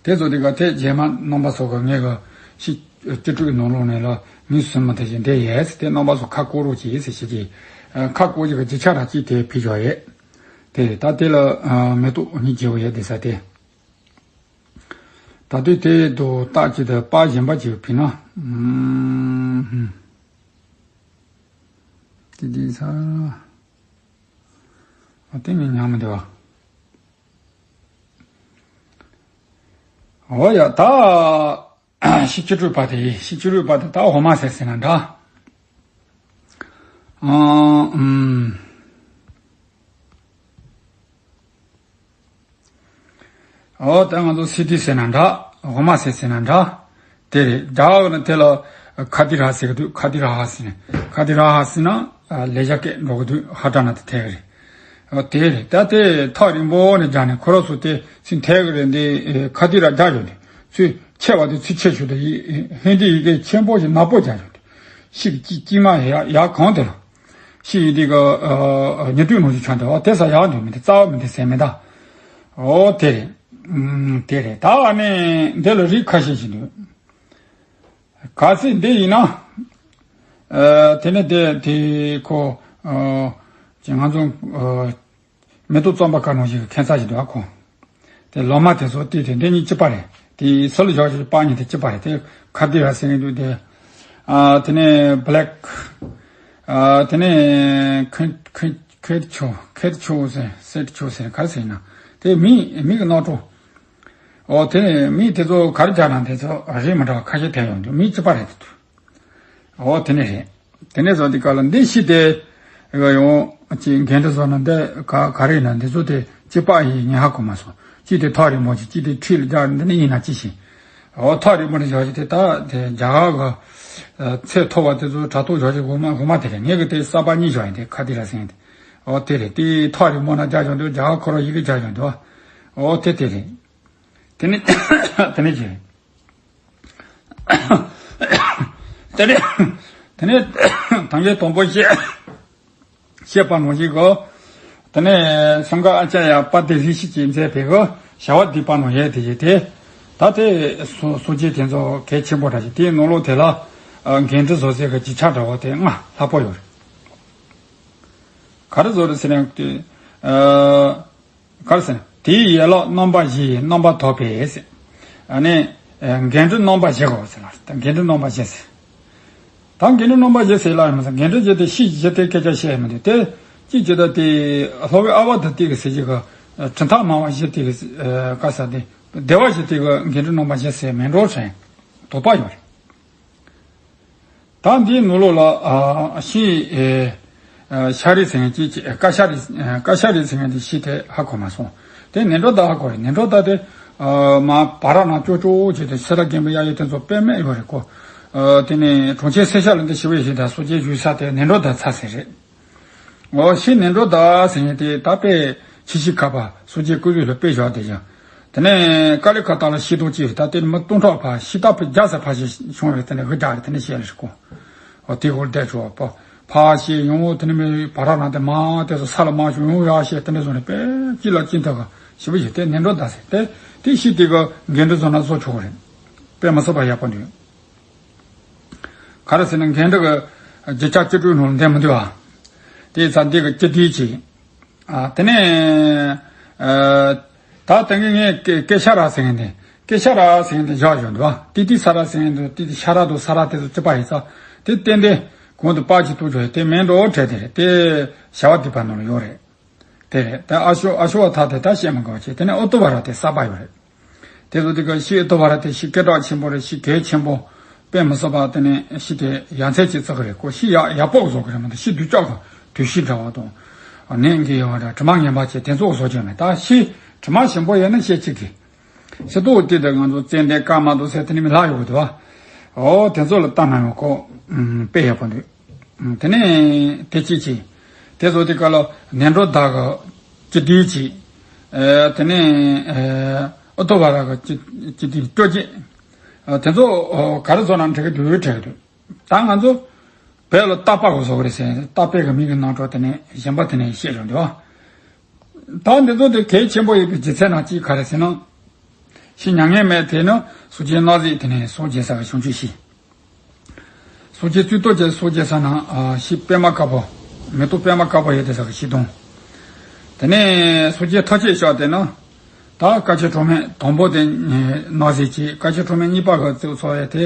དེ་ཚོ་དེ་ག་དེ་རྗེས་མ་རྣམ་པ་ཚོ་གི་ངས་གི་ཤི་སྤྱི་སྤྱི་འཐུས་ནང་ལོགས་ནས་ལ་མི་གསུམ་མ་དེ་བཞིན་དེ་ཡས་ཟེར། དེ་རྣམ་པ་ཚོ་ཁ་བསྐོར་རོགས་གྱིས་ཟེར་བྱེད་ཀྱི། ཨ། ཁ་བསྐོར་གྱི་གི་རྒྱུ་ཆ་ར་ཅིག་དེ་ཕུལ་བཞག་ཡས། དེ་རེད། ད་དེ་ལ། ཨ། མེ་ཏོག་གཉིས་རྒྱལ་བོ་ཡས་དེ་ས་དེ། ད་དུས་དེ་དུ་རྟགས་ཅིག་དང་པར་གཞན་པ་ཅིག་ཕུལ་ན། ཨུམ། དེ་དེ་ས། ཨ། དེ་ངས་ཉམས་མི་འདུག་བ། འོ་ཡ། ད་ཤི་སྤྱི་འཐུས་པ་དེ་ཡིན། ཤི་སྤྱི་འཐུས་པ་དེ་ད་འོ་མ་ཟེར་ཟེར་ན་འདྲ། ཨ། ཨུམ། འོ་ད་ང་ཚོ་སི་ཏི་ཟེར་ན་འདྲ། འོ་མ་ཟེར་ཟེར་ན་འདྲ། དེ་རེད། རྒྱ་གར་ནས་དེ་ལ་ཁ་ཏི་ར་ཟེར་གི་འདུག་ཁ་ཏི་ར་ཧ་ཟེར་ནས། ཁ་ཏི་ར་ཧ་ཟེར་ན། ཨ། ལེ་ཤ་སྐད་འགྲོ་གི་འདུག་ཧ་དྲ་ན་དེ་ཐད་གི་རེད། འོ་དེ་རེད། ད་དེ་ཐག་རིང་པོ་ནས་རྒྱག་ནས་ཁོ་རང་ཚོ་དེ་ཚིག་ཐད་གི་རེད། འདི་ཁ་ཏི་ར་རྒྱག་ཡོད་དེ། ཚིག་ཆེ་བ་དེ་ཚིག་ཆེ་ཤོས་དེ་ཧིན་དི་ཡི་གེ་ཆེན་པོ་ཞིག་ནག་པོ་རྒྱག་ཡོད་དེ། ཤིག་ཅི་ཅི་མ་ཡ་ཡ་གང་དེ་ལ། ཤི་ཡི་དེ་ག་ཉེ་དུས་ནང་བཞིན་ཆགས་འདུག་ཨ། དེ་ས་ཡག་འདུག་མི་དེ་རྩ་བ་མི་དེ་ཟེར་མི་ད། འོ་དེ་རེད། ཨུམ། དེ་རེད། ད་ཨ་ནི་འདི་ལ་རིགས་ཁ་ཤས་ཤིག་འདུག་གལ་སྲིད་འདི་ཡིན་ན། ཨ། དེ་ནི་དེ་དེ་ཁོ། ཨ། ཅི་ང་ཚོ། ཨ། མེ་ཏོག་རྩོམ་པ་ག་ནང་བཞིན་གྱི་ཁྱད་མཚར་ཞིག་འདུག་ཨ། ཁོ། དེ་ལོ་མ་དེ་ཚོ་དེ་དེ་འདྲ་གཉིས་གཅིག་པ་རེད། དེ་སུ་ལ་བཞག་ཅིག་པ་གཉིས་དེ་གཅིག་པ་རེད། དེ་ཁ་ཏི་ར་ཟེར་གྱི་འདུག་དེ། ཨ། དེ་ནས་བྷེ་ལེག་ཨ། དེ་ནས་ཁེ་ཁེ་ཁེ་ཆོ་ཁེ་ཆོ་ཟེར་སེ་ཆོ་ཟེར་ག་རེ་ཟེར་ན། དེ་མི་མི་གི་རྣམ་གྲངས། འོ་དེ་ནས་མི་དེ་ཚོ་ག་རེ་རྒྱག་ན་དེ་ཚོ་རིགས་མི་འདྲ་བ་ཁ་ཤས་ཐོན་ཡོང་འདུག་མི་གཅིག་པ་རེད་དེ། འོ་དེ་ནས་རེད། དེ་ནས་བཟོ་དེ་ག་ལ་འདི་ཤི་དེ། ཡོང་ཅིག་འགན་འཁྲི་བཟོ་ན་འདི་ག་ག་རེ་ཡིན་ན་འདི་ཚོ་དེ་གཅིག་པ་ཡིན་ངས་ཧ་གོ་མ་སོང་། གཅིག་དེ་ཐག་རིང་པོ་ཅིག་གཅིག་དེ་འཁྲིས་ལ་རྒྱག་འདི་ནི་ཡིན་ན་ཅི་ཞིག་འོ་ཐག་རིང་པོ་ནས་བཞག་ཅིག་དེ་ད་དེ་རྒྱ་གར་གི་ཚད་མཐོ་བ་དེ་ཚོ་དྲ་ཐོག་བཞག་ཅིག་འོ་མ་འོ་མ་དེ་རེད། ངས་གི་དེ་གསར་པ་གཉིས་བཞག་ཡིན། དེ་ཁ་དེ་ར་ཟིན་དེ། འོ་དེ་རེད། དེ་ཐག་རིང་པོ་ན་རྒྱག་བཞག་འདུག་རྒྱ་གར་ཁོ་རང་ཡི་གེ་རྒྱག་བཞག་འདུག་འོ་དེ་དེ་རེད། དེ་ནས་དེ་ནས་ཅི་རེད། དེ་ནས་དེ་ནས་ཐང་གའི་དང་པོ་བཤད་བཤད་པ་ནང་བཞིན་གོ། དེ་ནས་སེང་ག་ཨ་ཅག་ཡ་པ་དེ་རིགས་ཤིག་ཅིག་མཛད་པའི་གོ་བྱ་བ་སྡིག་པ་ནང་ཡས་དེ་ཡས་དེ། ད་དེ་སོ་སོ་སྐྱེ་དེ་ཚོ་གལ་ཆེན་པོ་འདྲ་ཞིག་དེའི་ནང་ལོགས་དེ་ལ་འགན་འཁྲི་བཟོ་སའི་གི་རྒྱུ་ཆ་འདྲ་བོ་དེ་ལྔ་ལྷག་པོ་ཡོད་རེད། ག་རེ་བཟོ་རེད་ཟེར་ན་དེ། ག་རེ་ཟེར་ན་དེའི་ཡན་ལག་རྣམ་པ་བཞི་ཡི་རྣམ་པ་ཐོབ་པས་ཟེར། ཨ་ནི། འགན་འཁྲི་རྣམ་པ་བཞི་གོ་ཟེར་ལ་ད་འགན་འཁྲི་རྣམ་པ་བཞི་ཟེར། ད་འགན་འཁྲི་རྣམ་པ་བཞི་ཟེར་ལ་ཡང་མ་ཟེར། འགན་འཁྲི་བཞི་དེ་ཤི་བཞི་དེ་སྐད་ཆ་བཤད་མི་འདུག་དེ་ཅི་ཅི་ད་དེ་ལྷོ་བའི་ཨ་བ་དང་དེ་གི་ཟེར་གྱི་ག་གྲུབ་མཐའ་སྨྲ་བ་བཞི་དེ་གི་ག་ས་དེ་བདེ་བ་བཞི་དེ་གི་འགན་འཁྲི་རྣམ་པ་བཞི་ཟེར་མིན་འགྲོ་ཟེར་དོགས་པ་ཡོད་རེད། ད་འདིའི་ནང་ལོགས་ལ་ཨ་ཤི་ཨེ་ཨ་ཤ་རི་ཟེར་མཁན་གྱི་ཀ་ཤ་རི་ཀ་ཤ་རི་ཟེར་མཁན་དེ་ཤི་དེ་ཧ་གོ་མ་སོང་། དེ་ནེ་འགྲོ་ད་ཧ་གོ་རེད། ནེ་འགྲོ་ད་དེ་ཨ་མ་བ་ར་ན་ཅོ་ཅོ་བྱས་ཏེ་སེ་ར་རྒན་པའི་གཡག་ཡོད་དེ་ཚོ་དཔེ་མེད་ཡོད་རེད་ཀོ། ཨ་དེ་ནས་གྲོང་ཁྱེར་སེ་ཤ་ལ་འདི་ཞི་བའི་ཞིག་དང་སོ་སྐྱེ་བཞུགས་ས་དེ་ནེ་འགྲོ་ད་ཚ་ཟེར་རེད། འོ་ཤི་ནེ་འགྲོ་ད་ཟེར་མཁན་དེ་ད་དཔེ་ཆི་ཤི་ཁ་པ་སོ་སྐྱེ་ཀུ་རུ་ལ་དཔེ་བཞག་དེ་ཀྱང་། དེ་ནས་ཀ་ལི་ཁ་ཏ་ལ་ཤི་དོག་ཅིག་ད་དེ་མི་སྟོང་ཕྲག་ཕ་ཤི་ད་ཕི་རྒྱ་ས་ཕ་ཤི་བྱུང་བས་དེ་ནས་ཧུ་རྒྱ་རེད་དེ་ནས་བཤད་ལ་ཤི་གོ། འོ་དེ་གོར་བསྡད་ཆོག་པ་ཕ་ཤི་ཡོང་དེ་ནས་མི་བ་ར་ན་དེ་མ་དེ་ཚོ་ས་ལ་མ་ཤོང་ཡོང་ཡ་ཤི་དེ་ནས་བཟུང་ནས་དཔེ་ཅི་ལ་ཅི་ད་ག་ཤི་བ་ཤི་དེ་ནེ་འགྲོ་ད་ཟེར་དེ་དེ་ཤི་དེ་ག་འགན་འཁྲི་བཟོ་ན་བཟོ་ཆོག་རེད། དཔེ་མི་སྲིད་པ་ཡག་པོ་འདུག་ག་རེ་ཟེར་ན་འགན་འཁྲི་གི་རྒྱུ་ཆ་སྤྱི་འགྲོས་ནང་ལ་འདེམས་མི་འདུག་ཨ། དེ་ཚ་འདི་གི་སྤྱི་འཐུས་ཀྱི། ཨ་དེ་ནས་ཨ་ད་དེང་གི་ངས་སྐད་སྐད་ཆ་ར་ཟེར་མཁན་དེ་སྐད་ཆ་ར་ཟེར་མཁན་དེ་བཞག་ཡོད་འདུག་ཨ། ཏི་ཏི་ས་ར་ཟེར་མཁན་དེ་ཏི་ཏི་ཤ་ར་དང་ས་ར་དེ་ཚོ་གཅིག་པ་ཡིན་ཙང་དེ་ཏན་ཏན་གོང་དུ་པར་གྱི་ཏུ་བྱོས་དེ་མིན་འགྲོ་བྲལ་དེ་རེད། དེ་བྱ་བ་སྡིག་པ་ནང་ལ་ཡོད་རེད། དེ་རེད། ད་ཨ་ཤོ་ཨ་ཤོ་བ་ཐ་དེ་ད་བཤད་མི་དགོས་བྱས་དེ་ནས་ཨོ་ཏོ་བ་ར་དེ་གསར་པ་ཡོད་རེད། དེ་ཚོ་དེ་ག་ཤི་ཨོ་ཏོ་བ་ར་དེ་ཤི་སྐད་གྲགས་ཆེན་པོ་རེད། ཤི་གལ་ཆེན་པོ་དཔེ་མི་སྲིད་པ་དེ་ནས་ཤི་དེ་ཡ་མཚན་ཅིག་བརྩི་གི་རེད་ཀོ། ཤི་ཡ་ཡག་པོ་བཟོ་གི་རེད་མ་གཏོགས་ཤི་དུས་ལྕག་གི་དུས་ཤི་འདྲ་བ་དང་ནད་འགོས་ཡོང་བ་འདྲ་དྲི་མ་ངན་པ་བྱས་དེ་ཚོ་བཟོ་རྒྱུ་མེད། ད་ཤི་དྲི་མ་ཞིམ་པོ་ཡོད་ན་བཤད་ཅིག་གི་ཤི་ཏོག་དེ་དེ་ང་ཚོ་ཙན་དན་ཀརྨ་དང་ཟེར་དེ་ནས་མི་ལྷག་ཡོད་གི་འདུག་བ། ཨོ་དེ་ཚོ་ལ་ལྟ་ན་ཡོང་ཀོ། དཔེ་ཡག་པོ་འདུག་དེ་ནས་དེ་ཅི་ཅི། དེ་ཚོ་དེ་ག་ལ་ནེ་འགྲོ་ད་ག་ཅི་དུས་ཅི། ཨ་དེ་ནས་ཨ་ཨུ་ཏུ་བྷ་ར་གི་སྤྱི་སྤྱི་དེ་སྤྲོ་སྐྱིད། ཨ་དེ་ཚོ་ཨ་ག་རེ་བཟོ་ན་འགྲིག་གི་འདུག་འགྲིག་གི་འདུག་ད་ང་ཚོ་བོད་ལ་རྟག་པ་གི་བཟོ་གི་རེད་ཟེར། རྟག་པའི་གི་མིང་གི་རྣམ་གྲངས་དེ་ནས་གཞན་པ་དེ་ནས་བཤད་རོགས་འདུག་ད་འདི་ཚོ་དེ་གལ་ཆེན་པོ་ཡིན་པའི་རྒྱུ་མཚན་ནང་གཅིག་ག་རེ་ཟེར་ན། ཤི་མྱ་ངན་མེད་དེ་ནི་སོ་སྐྱེའི་སྣང་སྲིད་དེ་ནས་སོ་སྐྱེ་ས་གི་བྱང་ཆུབ་ཤིང་། སོ་སྐྱེ་བཙུན་ཏོ་སྐྱེ་སོ་སྐྱེ་ས་ན་ཨ་ཤི་པད་མ་དཀར་པོ། མེ་ཏོག་པད་མ་དཀར་པོ་ཡོད་དེ་ས་གི་ཤིང་སྡོང་། དེ་ནས་སོ་སྐྱེ་ཐོ་ཅེས་བྱ་དེ་ནི། ད་དཀར་ཆ་གྲོག་མའི་དང་པོ་དེ་སྣང་སྲིད་ཅིག་དཀར་ཆ་གྲོག་མའི་གཉིས་པ་གི་གཙོ་བོ་ཡོད་དེ་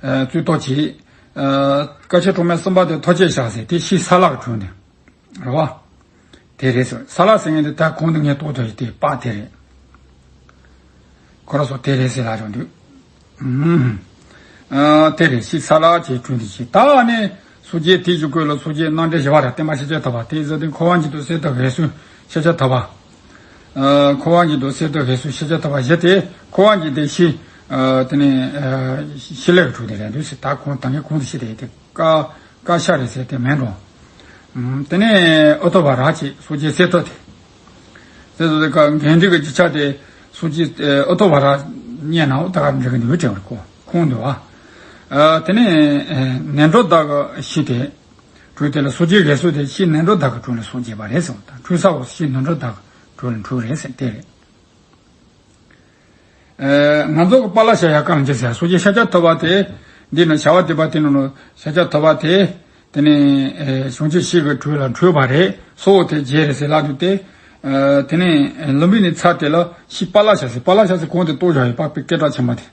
ཨ་བཙུན་ཏོ་ཅིག་ཨ་དཀར་ཆ་གྲོག་མའི་གསུམ་པ་དེ་ཐོ་ཅེས་བྱ་ཟེར་དེ་ཤིང་ས་ལ་གི་དྲུང་དེ། རེད་བ། དེ་རེད་ཟེར། ས་ལ་ཟེར་མཁན་དེ་ད་གོང་དུ་ངས་རྟོགས་ཐུབ་ཡོད་དེ་པ་དེ་རེད། ཁོ་ར་སོགས་དེ་རེད་ཟེར་ལ་རང་འདུག་ཨུམ། ཨ་དེ་རེད། ཤིང་ས་ལ་ཅེས་དྲུང་དེ་ཅིག་ད་ནི་སོ་སྐྱེ་དེ་བཞི་ཀུན་ལ་སོ་སྐྱེ་རྣམ་འདྲེན་བཞི་པ་ར་བསྟན་པ་ཤཱཀྱ་ཐུབ་པ་དེ་ཟེར་དུས་འཁོར་བ་འཇིག་ལྟར་གསེར་ཐུབ་འོད་སྲུང་ཤཱཀྱ་ཐུབ་པ། ཨ་འཁོར་བ་འཇིག་ལྟར་གསེར་ཐུབ་འོད་སྲུང་ཤཱཀྱ་ཐུབ་པ་བཞི་དེ་འཁོར་བ་འཇིག་དེ་ཤི། ཨ་དེ་ནས་ཨ་ཤི་ལས་ཀྱི་དྲུང་དེ་རེད་འདུག་ཟེར། ད་གོང་ད་ངས་གོང་དུ་ཤི་དེ་དེ། ཀ་ཀ་ཤ་རེད་ཟེར་དེ་མིན་འགྲོ། ཨུམ། དེ་ནས་ཨུ་ཏུ་བྷ་ར་ཅེས་སོ་སྐྱེའི་གསེར་ཐུབ་དེ། གསེར་ཐུབ་དེ་ཀ་འགན་འཁྲི་གི་རྒྱུ་ཆ་དེ་སོ་སྐྱེ་ཨུ་ཏུ་བྷ་ར་རྙེད་ནའོ་ད་ག་འགྲིག་གི་འདུག་དྲན་པར་གོ་ཁོང་འདུག་བ། ཨ་དེ་ནས་ཨ་ནེ་འགྲོ་བདག་གི་ཤིང་དེ། དྲུང་དེ་ལ་སོ་སྐྱེའི་འོད་སྲུང་དེ་ཤིང་ནེ་འགྲོ་བདག་གི་དྲུང་ལ་སོ་སྐྱེ་བ་རེད་ཟེར་བ་དང་དྲུང་ས་འོག་ཤིང་ནེ་འགྲོ་བདག་གི་དྲུང་ལ་འཁྲུངས་རེད་ཟེར་དེ་རེད། ཨ་ང་ཚོ་གི་པཱ་ལ་ཤ་ཡ་གང་ཅི་ཟེར་སོ་སྐྱེ་ཤཱཀྱ་ཐུབ་པ་དེ། འདི་ནི་བྱ་བ་བསྡུས་པ་དེ་ནི་ནི་ཤཱཀྱ་ཐུབ་པ་དེ། དེ་ནས་ཨེ་བྱང་ཆུབ་ཤིང་གི་དྲུང་ལ་འཁྲུངས་པ་རེད། སོ་འོག་དེ་རྒྱལ་རེད་ཟེར་ལབ་དུས་དེ། ཨ་དེ་ནས་ལུམ་བི་ནི་ཚ་དེ་ལ་ཤིང་པཱ་ལ་ཤ་ཟེར། པཱ་ལ་ཤ་ཟེར་གོང་དེ་གཏོགས་བཞག་ཡོད་པ་པའི་སྐད་གྲགས་ཆེན་པོ་དེ།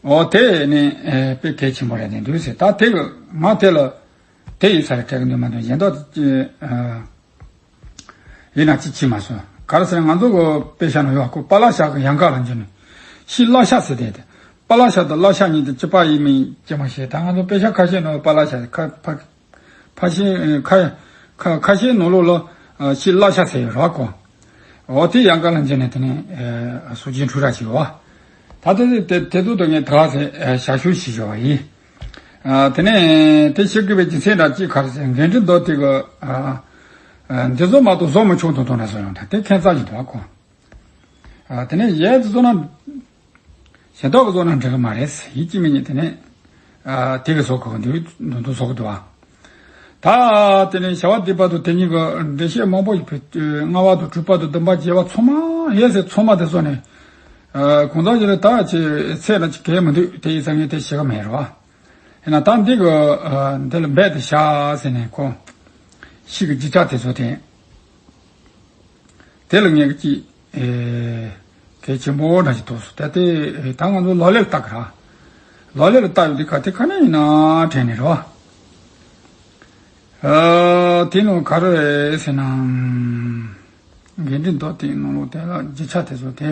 འོ་དེ་ནི་ཨེ་དཔེ་གལ་ཆེན་པོ་རེད་དེ་འདུག་ཟེར། ད་དེ་གི་ང་དེ་ལ་དེ་ཡིན་ས་རེད་དྲན་གི་འདུག་མ་གཏོགས་གཞན་དག་ཨ། ཡིན་ན་ཅི་བྱེད་མ་སོང་། ག་རེ་ཟེར་ང་ཚོ་གི་དཔེ་ཆ་ནང་ཡོད་ཁོ་པཱ་ལ་ཤ་གི་ཡང་ག་ལ་འཇུ་ནས་ཤི་བླ་ཤ་ཟེར་དེ་དེ། པཱ་ལ་ཤ་དང་བླ་ཤ་གཉིས་དེ་གཅིག་པ་ཡིན་མིན་ཅི་མ་ཤེས། ད་ང་ཚོ་དཔེ་ཆ་ཁ་ཤས་ནང་པཱ་ལ་ཤ་ཁ་ཕ་ཕ་ཤས་ཁ་ཁ་ཁ་ཤས་ནང་ལོགས་ལ་ཤི་བླ་ཤ་ཟེར་ཡོད་ར་ཁོ། འོ་དེ་ཡང་ག་ལ་འཇུ་ནས་དེ་ནས་སུ་ཅིན་འཁྲུ་ར་བྱེད་བ། ད་དེ་དེ་དེ་དུས་དུ་ངས་ད་ཟེར་ཞག་ཤུལ་ཞིག་བཞག་པ་ཡིན། ཨ་དེ་ནས་དེ་ཤི་དགོས་པའི་རྒྱུ་མཚན་ར་ཅིག་ག་རེ་ཟེར་འགན་འཁྲི་འདོགས་དེ་གི་ཨ་ཨ་འདི་ཚོ་མ་གཏོགས་བཟོ་མི་ཆོག་དོན་དུ་ན་བཟོ་ཡོང་ད་དེ་ཁྱད་མཚར་ཞིག་འདུག་ཨ་ཁོ། ཨ་དེ་ནས་གཞན་ཚོ་བཟོ་ན་གཞན་དག་གི་བཟོ་ན་འགྲིག་གི་མ་རེད་ཡིད་ཀྱི་མི་ཉིད་དེ་ནས་ཨ་དེ་གི་བཟོ་དགོས་འདུག་འདུག་འདུག་བཟོ་གི་འདུག་ཨ། ད་དེ་ནས་བྱ་བ་སྡིག་པ་དང་དེ་ཉིད་ཀྱི་འགྲེལ་བཤད་མང་པོ་ཡོད་པའི་ལྔ་པ་དང་དྲུག་པ་དང་བདུན་པ་བརྒྱད་པ་ཚང་མ་ཡས་ཟེར་ཚང་མ་དེ་བཟོ་ནས་ཨ་གང་ཟག་གཞན་ལ་ད་ཅི་ཚད་ན་ཅི་གལ་མི་འདུག་དེ་ཡིན་ཙང་ངས་དེ་བྱེད་གི་མེད་རེད་བ། ཡིན་ན་ད་འདི་གི་ཨ་འདི་ལ་འབད་དེ་བྱ་ཟེར་ནས་ཁོ་ཤི་གི་རྒྱུ་ཆ་དེ་ཚོ་དེ་དེ་ལ་ངས་ཀྱི་ཨེ་གལ་ཆེན་པོ་འདྲ་ཞིག་ཐོགས་སོང་། ད་དེ་ད་ང་ཚོ་ལག་ལེན་ལ་བསྟར་གི་ར། ལག་ལེན་ལ་བསྟར་ཡོད་དུས་ག་དེ་ག་ནས་ཡིན་ན་དྲན་ནས་རེད་བ། ཨ་དེ་ནང་ག་རེ་ཟེར་ན། འགན་འཁྲི་འདོགས་དེའི་ནང་ལོགས་དེ་ལ་རྒྱུ་ཆ་དེ་ཚོ་དེ།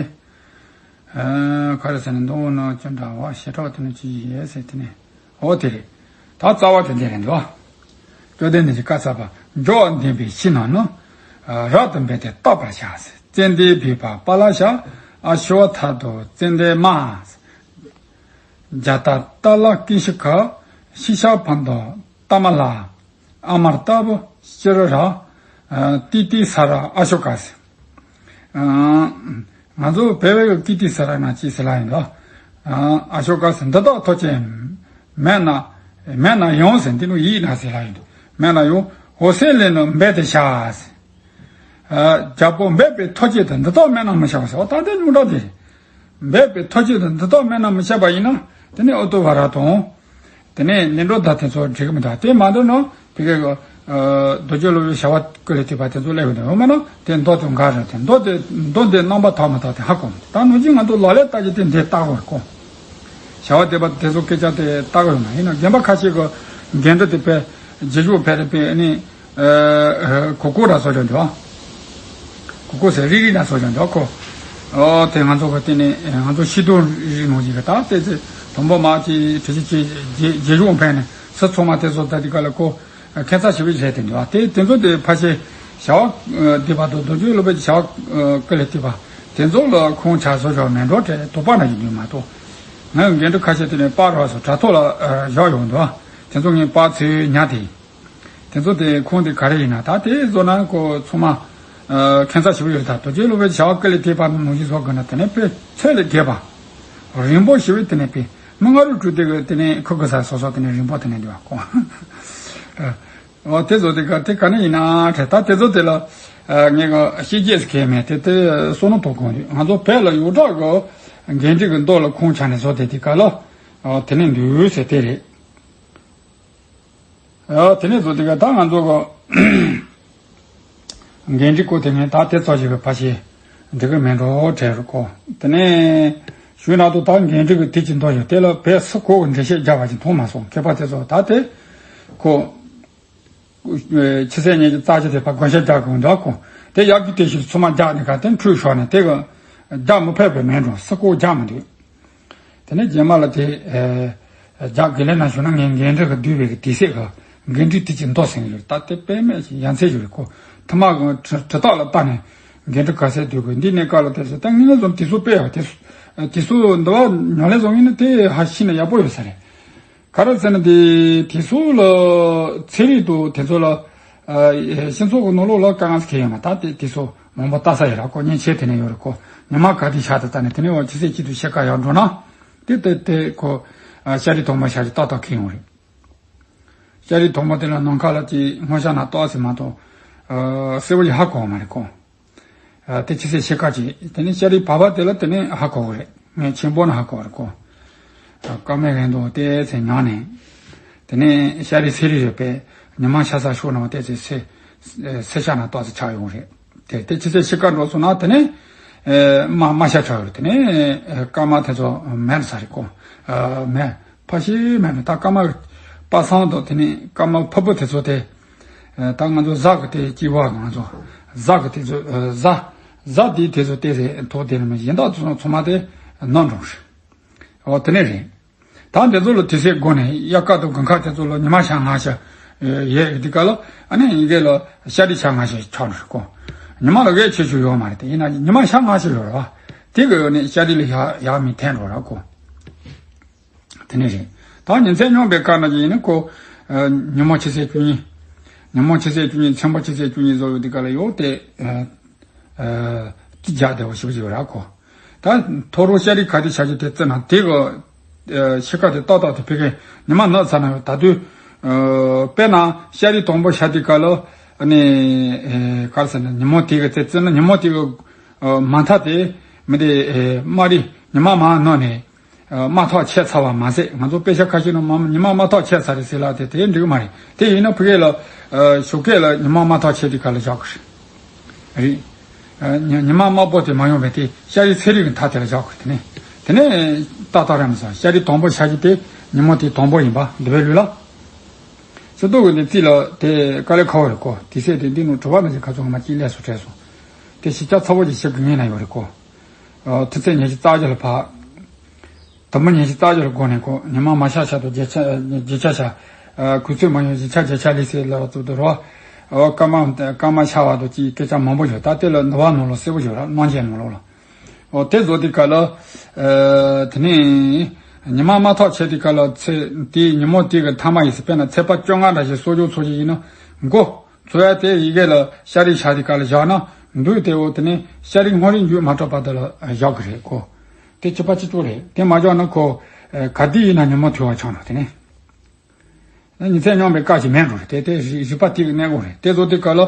ཨ་ག་རེ་ཟེར་ན་མདོ་བོ་ནང་ཅི་འདྲ་བ་ཞེ་དྲག་དེ་ནང་ཅི་ཡིན་ཟེར་དེ་ནས་འོ་དེ་རེད། ད་རྩ་བ་དེ་འདི་རེད་འདུག་བཅོམ་ལྡན་འདས་ཀྱིས་བཀའ་སྩལ་པ། མགྱོགས་ལྡན་པའི་ཕྱི་ནང་ནི། རབ་ཏུ་འབད་དེ་བརྟག་པར་བྱ། ཙན་དན་བི་པ་པཱ་ལ་ཤ། ཨ་ཤོ་ཐ་དོ་ཙན་དན་མ། ཛ་ཏ་ཏ་ལ་ཀི་ཤི་ཀ། ཤི་ཤ་བྷ་དོ་ཏ་མ་ལ། ཨ་མར་ཏ་བུ་ཤི་རུ་ར། ཏི་ཏི་ས་ར་ཨ་ཤོ་ཀ་ཟེར། ང་ཚོ་བོད་པའི་ཀི་ཏི་ས་ར་ན་ཅི་ཟེར་ལ་ཡིན་ལ། ཨ་ཤོ་ཀ་ཟེར་འདི་དག་ཐོ་ཅན། མེད་ན་མེད་ན་ཡང་ཟེར་འདི་ནུ་ཡིད་ན་ཟེར་ལ་ཡིན། མེད་ན་ཡང་འོ་སེ་ལེ་ནུ་འབད་དེ་བྱ་ཟེར། རྒྱལ་པོ་འབད་པའི་ཐོ་ཅན་དུ་འདི་དག་མེད་ན་མི་བྱ་བ་ཟེར་བ་ད་ལྟའི་ལུང་འདྲ་དེ་རེད། འབད་པའི་ཐོ་ཅན་དུ་འདི་དག་མེད་ན་མི་བྱ་བ་ཡིན་ན་དེ་ནི་ཨུ་ཏུ་བ་ར་དང་། དེ་ནས་ལས་འགྲོ་ད་དེ་ཚོ་འགྲིག་གི་མི་འདུག་དེ་མ་འདུག་ན་ཕ་གི་གི་རྡོ་རྗེ་སློབ་དཔོན་བྱ་བ་ཀུན་ལས་བཏུས་པ་དེ་ཚོ་སླེབས་གི་འདུག་འོ་མ་ན་དེ་མདོ་དེ་འགའ་རེ་དེ་མདོ་དེ་མདོ་འདི་རྣམ་པ་དག་མི་དག་དེ་ཧ་གོ་མི་འདུག་ད་ནུ་ཅི་ང་ཚོ་ལག་ལེན་ལྟ་རྒྱུ་དེ་འདི་ལྟ་དགོས་གོ། བྱ་བ་བསྡུས་པ་དེ་ཚོ་སྐད་ཆ་དེ་ལྟ་གི་ཡོད་མ་ཡིན་ན་རྒན་པ་ཁ་ཤས་ཀྱི་འགན་འཁྲི་དེ་དཔེ་རྗེས་འཇུག་ཕེ་རེ་དཔེ་ནི། གོ་གོ་ར་སོ་ཅན་འདུག་གོ་གོ་ཟེར་རིག་རིག་ར་སོ་ཅན་འདུག་གོ། ཨོ་དེ་ང་ཚོ་གི་སྟེང་ནས་ང་ཚོ་ཤི་དོན་རིག་ནང་བཞིན་གི་ད་ལྟའི་ཚེ་དང་པོ་མ་ཅི་དྲི་ཞིག་ཅི་རྗེས་རྗེས་འཇུག་ཕན་ནས་སུ་ཚོགས་མ་དེ་ཚོ་ད་དེ་ག་ལ་གོ་ཁྱད་མཚར་ཞིག་རེད་དེ་འདུག་དེ་དེ་ཚོ་དེ་ཕལ་ཆེར་བྱ་བ་བསྡུས་པ་དང་རྡོ་རྗེ་སློབ་དཔོན་བྱ་བ་ཀུན་ལས་བཏུས་པ་དེ་ཚོ་ལ་ཁོང་ཆ་སོ་ཅན་མེད་འགྲོ་དེ་དོགས་པ་ན་ཡིན་དུས་མ་གཏོགས་ང་འགན་འཁྲི་ཁ་ཤས་དེ་ནས་པར་ར་སོ་དྲ་ཐོག་ལ་བཞག་ཡོང་འདུག་དེ་ཚོ་ངས་པར་ཚོས་ཉར་དེ། དེ་ཚོ་དེ་ཁོང་དེ་ག་རེ་ཡིན་ན་ད་དེ་བཟོ་ན་ཁོ་ཚང་མ་ ཁྱད་མཚར་ཞིག་ཡོད། ད་རྡོ་རྗེ་སློབ་དཔོན་བྱ་བ་ཀུན་ལས་འདས་པ་ནང་བཞིན་བཟོ་དགོས་ན། དེ་ནས་དཔེ་ཚད་ལས་བརྒལ་བ། རིང་པོ་ཞིག་དེ་ནས་དཔེ་མི་ང་རུ་གྲུ་དེ་གི་དེ་ནས་ཁུ་གི་ས་སོ་སོ་དེ་ནས་རིང་པོ་དེ་ནས་འདུག་གོ། འོ་དེ་ཚོ་དེ་ག་དེ་ག་ནས་ཡིན་ན་དྲན། ད་དེ་ཚོ་དེ་ལ་ངས་གི་ཤེས་རྒྱས་སུ་གལ་མེད་དེ་དེ་བསོད་ནམས་ཐོག་གོང་དུ་ང་ཚོ་བོད་ལ་ཡོངས་གྲགས་གི་འགན་འཁྲི་གི་མདོ་ལ་ཁུངས་ཆགས་ནས་བཟོ་དེ་དེ་ག་ལ་དེ་ནས་འདུག་ཟེར་དེ་རེད། ཨ། དེ་ནས་བཟོ་དེ་ག་ད་ང་ཚོ་གི་འགན་འཁྲི་སྐོར་དེ་ངས་ད་དེ་ཙམ་ཞིག་གི་ཕ་ཤེས་འགྲིག་གི་མེད་འགྲོ་དྲན་རུ་གོ། དེ་ནས་ཞུས་ན་དུ་ད་འགན་འཁྲི་གི་དུས་ཀྱི་མདོ་ཡོད་དེ་ལ་བོད་སུ་གོ་གི་འགྲེལ་བཤད་རྒྱག་པ་ཞིག་མཐོང་མ་སོང་། མཁས་པ་དེ་ཚོ་ད་དེ་གོ། ཆུ་ཚོད་ཉི་ཤུ་རྩ་གཅིག་དེ་ཕ་དགོངས་བཞེས་རྒྱག་དགོས་འདྲ་གོ། དེ་ཡག་གི་དེ་ཞིག་ཚུར་མ་རྒྱག་ནས་ག་དེ་འཁྲུལ་ཤོར་ནས་དེ་གི་རྒྱག་མི་ཕོད་པའི་མེད་འགྲོ། སུ་གོ་རྒྱག་མི་འདུག། དེ་ནས་རྗེས་མ་ལ་དེ་རྒྱག་དགེ་ལས་ན་ཞུ་ན་ངས་འགན་འཁྲི་གི་བསྡུས་པའི་གི་དུས་ཚོད་གི་འགན་འཁྲི་དུས་ཀྱི་མདོ་ཟིན་ཡོད། ད་དེ་དཔེ་མེད་ཡ་མཚན་ཞིག་རེད་གོ། ཐུ་མ་གི་གྲུ་གྲུ་ཐག་ལ་བལྟ་ནས་འགན་འཁྲི་ག་ཚད་བསྡུ་དགོས། འདི་ནས་བཀའ་ལ་དེ་ཚོ་ད་ངས་བཟུང་དུས་ཚོད་དཔེ་ཡག་དེ་དུས་ཚོད་འདི་བ་ཉོ་ལེ་བཟུང་ཡིན་ན་དེ་ཧ་ཤི་ན་ཡག་པོ་ཡོད་ས་རེད། ག་རེ་ཟེར་ན་དེ་དུས་ཚོད་ལ་ཚན་རིག་དང་དེ་ཚོ་ལ་སྤྱི་ཚོགས་ཀྱི་ནང་ལོགས་ལ་དཀའ་ངལ་ཁེལ་ཡོད་མ། ད་དེ་དུས་ཚོད་མང་པོ་ལྟ་ས་ཡོད་ར་གོ། མཉེན་ཆས་དེ་ནས་ཡོད་རེད་གོ། ཉི་མ་ག་དུས་ཤར་དུ་ལྟ་ནས་དེ་ནས་འོ་ཆུ་ཚོད་གཅིག་ཏུ་ཕྱེད་ཀ་ཡར་འགྲོ་ན་དེ་དེ་དེ་གོ། ཤར་རི་དང་པོ་ཤར་རི་ཏག་ཏག་ཁེལ་ཡོང་རེད། ཤར་རི་དང་པོ་དེ་ལ་ནམ་མཁའ་ལ་ཅིག་སྔོ་ཤར་ན་ཏོག་ཙམ་མ་གཏོགས་གསལ་པོ་ཞིག་ཧ་གོ་མ་རེད་གོ། དེ་ཆུ་ཚོད་ཕྱེད་ཀ་ཅིག་དེ་ནས་ཤར་རི་བར་པ་དེ་ལ་དེ་ནས་ཧ་གོ་གི་རེད། ངས་ཆེན་པོ་ན་ཧ་གོ་རེད་གོ། སྐར་མའི་རིང་དུ་ཏོག་ཙམ་ཉལ་ནས། དེ་ནས་ཤར་རི་ཚེ་རི་རེད་པས། ཉི་མ་ཤར་ས་ཕྱོགས་ནང་ཏོག་ཙམ་ཚེ་ཚེ་ཤར་ན་ཏོག་ཙམ་ཆགས་ཡོང་རེད། དེ་དེ་ཕྱི་ཚེས་ཕྱི་ཀ་འགྲོ་སོང་ན་དེ་ནས་དམག་དམག་ཤར་ཆགས་ཡོང་རེད། དེ་ནས་སྐར་མ་དེ་ཚོ་མེད་ས་རེད་གོ། མེད། ཕ་ཤི་མེད་ནས་ད་སྐར་མ་པ་སངས་དང་དེ་ནས་སྐར་མ་ཕུར་བུ་དེ་ཚོ་དེ། ད་ང་ཚོ་གཟའ་གི་དེ་སྐྱིད་པ་ང་ཚོ་གཟའ་གི་དེ་ཚོ་གཟའ་གཟའ་དེའི་དེ་ཚོ་དེ་རེད། ཐོག་དེ་ནས་མི་གཞན་དག་ཚོ་ཚང་མ་དེ་ནོར་འགྲོ་རེད། འོ་དེ་ནས་རེད། ད་འདི་ཚོ་ལ་དུས་ཚོད་དགོས་ནས་དབྱར་ཁ་དང་དགུན་ཁ་དེ་ཚོ་ལ་ཉི་མ་ཞག་ལྔ་ཤར་ཡོད་དེ་ག་ལ་ཨ་ནི་ཡི་གེ་ལ་ཤར་རི་ཞག་ལྔ་ཤར་ཆགས་འགྲོ་གོ། ཉི་མ་ལ་གས་ཆེ་ཆུང་ཡོད་མ་རེད། དེ་ཡིན་ན་ཉི་མ་ཞག་ལྔ་ཤར་ཡོད་རེད་བ། དེ་གི་ནས་ཤར་རི་ལ་ཡག་ཡག་མི་འཐེན་འགྲོ་ར་གོ། དེ་ནས་རེད། ད་ཉིན་མཚན་སྙོམས་པའི་སྐབས་ན་ཅིག་ཡིན་ན་ཁོ། ཉིན་མོ་ཆུ་ཚོད་བཅུ་གཉིས། ཉིན་མོ་ཆུ་ཚོད་བཅུ་གཉིས་མཚན་མོ་ཆུ་ཚོད་བཅུ་གཉིས་བཟོ་བའི་དེ་ག་ལ་ཡོད་དེ། ཅི་རྒྱག་བདེ་བོ་ཞིག་ཡོད་ར་ཁོ། ད་ཐོ་རོ་ཤར་རི་ག་དེ་ཆ་ཅིག་དེ་བརྩི་ན་དེ་གི་ཕྱི་ཁ་དེ་ཏག་ཏག་དེ་ཕི་གེ་ཉི་མ་ནག་ཚ་ན་ཡོད། ད་དུས་དཔེར་ན་ཤར་རི་དང་པོ་ཤར་དེ་ག་ལ་ནི་ག་རེ་ཟེར་ན་ཉིན་མོ་དེ་གི་དེ་བརྩི་ན་ཉིན་མོ་དེ་གི་མ་མཐའ་དེ་མི་དེ་དམར་རི་ཉི་མ་མར་ནག་ནས། དམག་ཐག་ཆད་ཚར་བ་མ་ཟད། ང་ཚོ་དཔེ་ཆ་ཁ་ཤས་ནང་མ་ཉི་མ་དམག་ཐག་ཆད་ཚར་རེད་ཟེར་ལ་དེ་དེ་འགྲིག་གི་མ་རེད། དེ་ཡིན་ན་ཕ་གི་ལ་ཞོགས་ཀས་ལ་ཉི་མ་དམག་ཐག་ཆད་དུས་ག་ལ་བཞག་གི་རེད། རེད། ཉི་ཉི་མ་དམར་པོ་དེ་མ་ཡོང་བའི་དེ་ཤར་རི་ཚེ་རི་གི་མཐའ་དེ་ལ་བཞག་གི་རེད། དེ་ནས་དེ་ནས་ཏག་ཏག་རེད་མི་སོང་། ཤར་རི་དང་པོ་ཤར་གྱི་དེ་ཉིན་མོ་དེ་དང་པོ་ཡིན་པ་འདི་བས་ལུས་ལ། ཤར་ཏོག་གི་འདི་རྩིས་ལ་དེ་དཀའ་ལས་ཁག་པོ་རེད་གོ། དེ་སྲས་དེ་འདི་ནང་གྲུ་པ་མི་ཞིག་ཁ་ཚོ་ང་མ་གཅིག་ལས་སུ་བྲལ་སོང་། དེ་གཞིས་ཆགས་ཚ་བོ་ཞིག་ཞིག་གི་ངེས་ན་ཡོད་རེད་གོ། དུས་ཚོད་ཉི་ཤུ་རྩ་བརྒྱད་ལ་ཕར། དུམ་བུ་ཉི་ཤུ་རྩ་བརྒྱད་ལ་འགོ་ནས་གོ། ཉི་མ་མ་ཤར་ཤར་དུ་བརྒྱད་ཆ་བརྒྱད་ཆ་ཤར། གུས་ཚོད་མ་ཡོང་བཞི་ཆ་བརྒྱད་ཆ་ལི་སེ་ལ་བཙུགས་དུ་རོ། སྐར་མ་སྐར་མ་ཤར་བ་དུ་ཅིག་སྐད་ཆ་མང་པོ་ཡོད། ད་ལྟ་ལ་ནུ་བ་ནང་ལ་གསལ་པོ་ཡོད་ར་གནང་བྱས་ནང་ལོགས་ལ། དེ་བཟོ་དུས་ག་ལ། དེ་ནས་ཉི་མ་དམར་ཐག་ཆད་དུས་ག་ལ་ཚེ་དེའི་ཉིན་མོ་དེ་གི་མཐའ་མ་ཡིན་ཟེར། དཔེར་ན་ཚེས་པ་བཅོ་ལྔ་འདྲ་ཞིག་གསོ་སྦྱོང་ཚོགས་ཀྱི་ཡིན་ན་མགོ། ཚོ་ཡ་དེ་ཡི་གེ་ལ་ཤར་རི་ཤར་རི་ག་ལ་བཞག་ན་འདུག་དེ་འོ་དེ་ནས་ཤར་རི་སྔོན་རི་མཇུག་མ་གྲུབ་བར་དུ་ལ་བཞག་གི་རེད་གོ། དེ་བྱེད་པ་གཅིག་པུ་རེད། དེ་མ་བཞག་ན་ཁོ་ག་དུས་ཡིན་ན་ཉིན་མོ་ཐོས་པ་ཆགས་འགྲོ། དེ་ནས་ཉིན་མཚན་སྙོམས་པའི་སྐབས་ཤིག་མེད་འགྲོ་རེད། དེ་དེ་རི་རི་པ་དེ་གི་གནས་སྐོར་རེད། དེ་ཚོ་དེ་ག་ལ་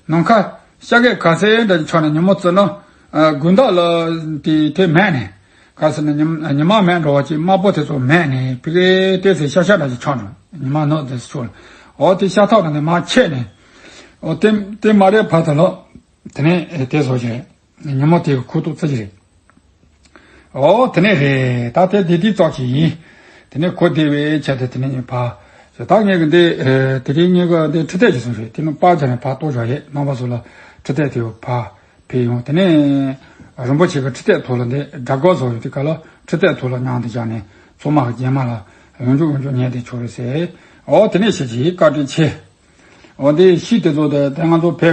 ནམ་མཁའ་ཤར་གི་ག་ཚད་འདྲ་ཆགས་ན་ཉིན་མོ་བརྩིས་ན་དགོན་བདག་ལ་དེ་དེ་མེད་ནས། ག་ཟེར་ན་ཉི་ཉི་མ་མེད་འགྲོ་བ་ཅིག་དམར་པོ་དེ་ཚོ་མེད་ནས་ཕི་གེ་ཏོག་ཙམ་ཤར་ཤར་འདྲ་ཞིག་ཆགས་འགྲོ། ཉི་མ་ནག་དེ་ཚོ་ཆགས་འགྲོ། འོ་དེ་ཤར་ཐག་རང་དེ་མར་ཆད་ནས། འོ་དེ་དེ་མ་རེད་བར་དུ་ལོ། དེ་ནས་དེ་བཟོ་ཞིག་རེད། ཉིན་མོ་དེ་གི་ཁུག་ཏོ་བརྩི་ཞིག་རེད། འོ་དེ་ནས་རེད། ད་དེ་དེ་དེ་ཙོག་ཅིག་ཡིན། དེ་ནས་གོ་བདེ་བའི་ཆེད་དུ་དེ་ནས་ཕར། ད་ངས་གི་འདི་དེ་རིང་ངས་གི་འདི་འཕྲི་དེབ་ཅིག་བཟོས་རེད། དེ་ནི་པར་བྱས་ནས་ཕར་གཏོར་བཞག་ཡོད། རྣམ་པ་ཚོ་ལ་འཕྲི་དེབ་དེ་ཕར། ཕེབས་ཡོང་། དེ་ནས་རིན་པོ་ཆེ་གི་འཕྲི་དེབ་ཐོག་ལ་འདི་སྦྲག་སྒོ་བཟོ་ཡོད་དུས་ག་ལ་འཕྲི་དེབ་ཐོག་ལ་མཉམ་དུ་བཞག་ནས་ཚང་མ་གི་རྗེས་མ་ལ་ཡོང་རྒྱུ་ཡོང་རྒྱུ་ཉན་དེ་ཆོག་རེད་ཟེར། འོ་དེ་ནས་ཤིག་ཅིག་བཀའ་དྲིན་ཆེ། འོ་འདི་ཤིག་དེ་ཚོ་དེ་དེ་ང་ཚོ་བོད་གི་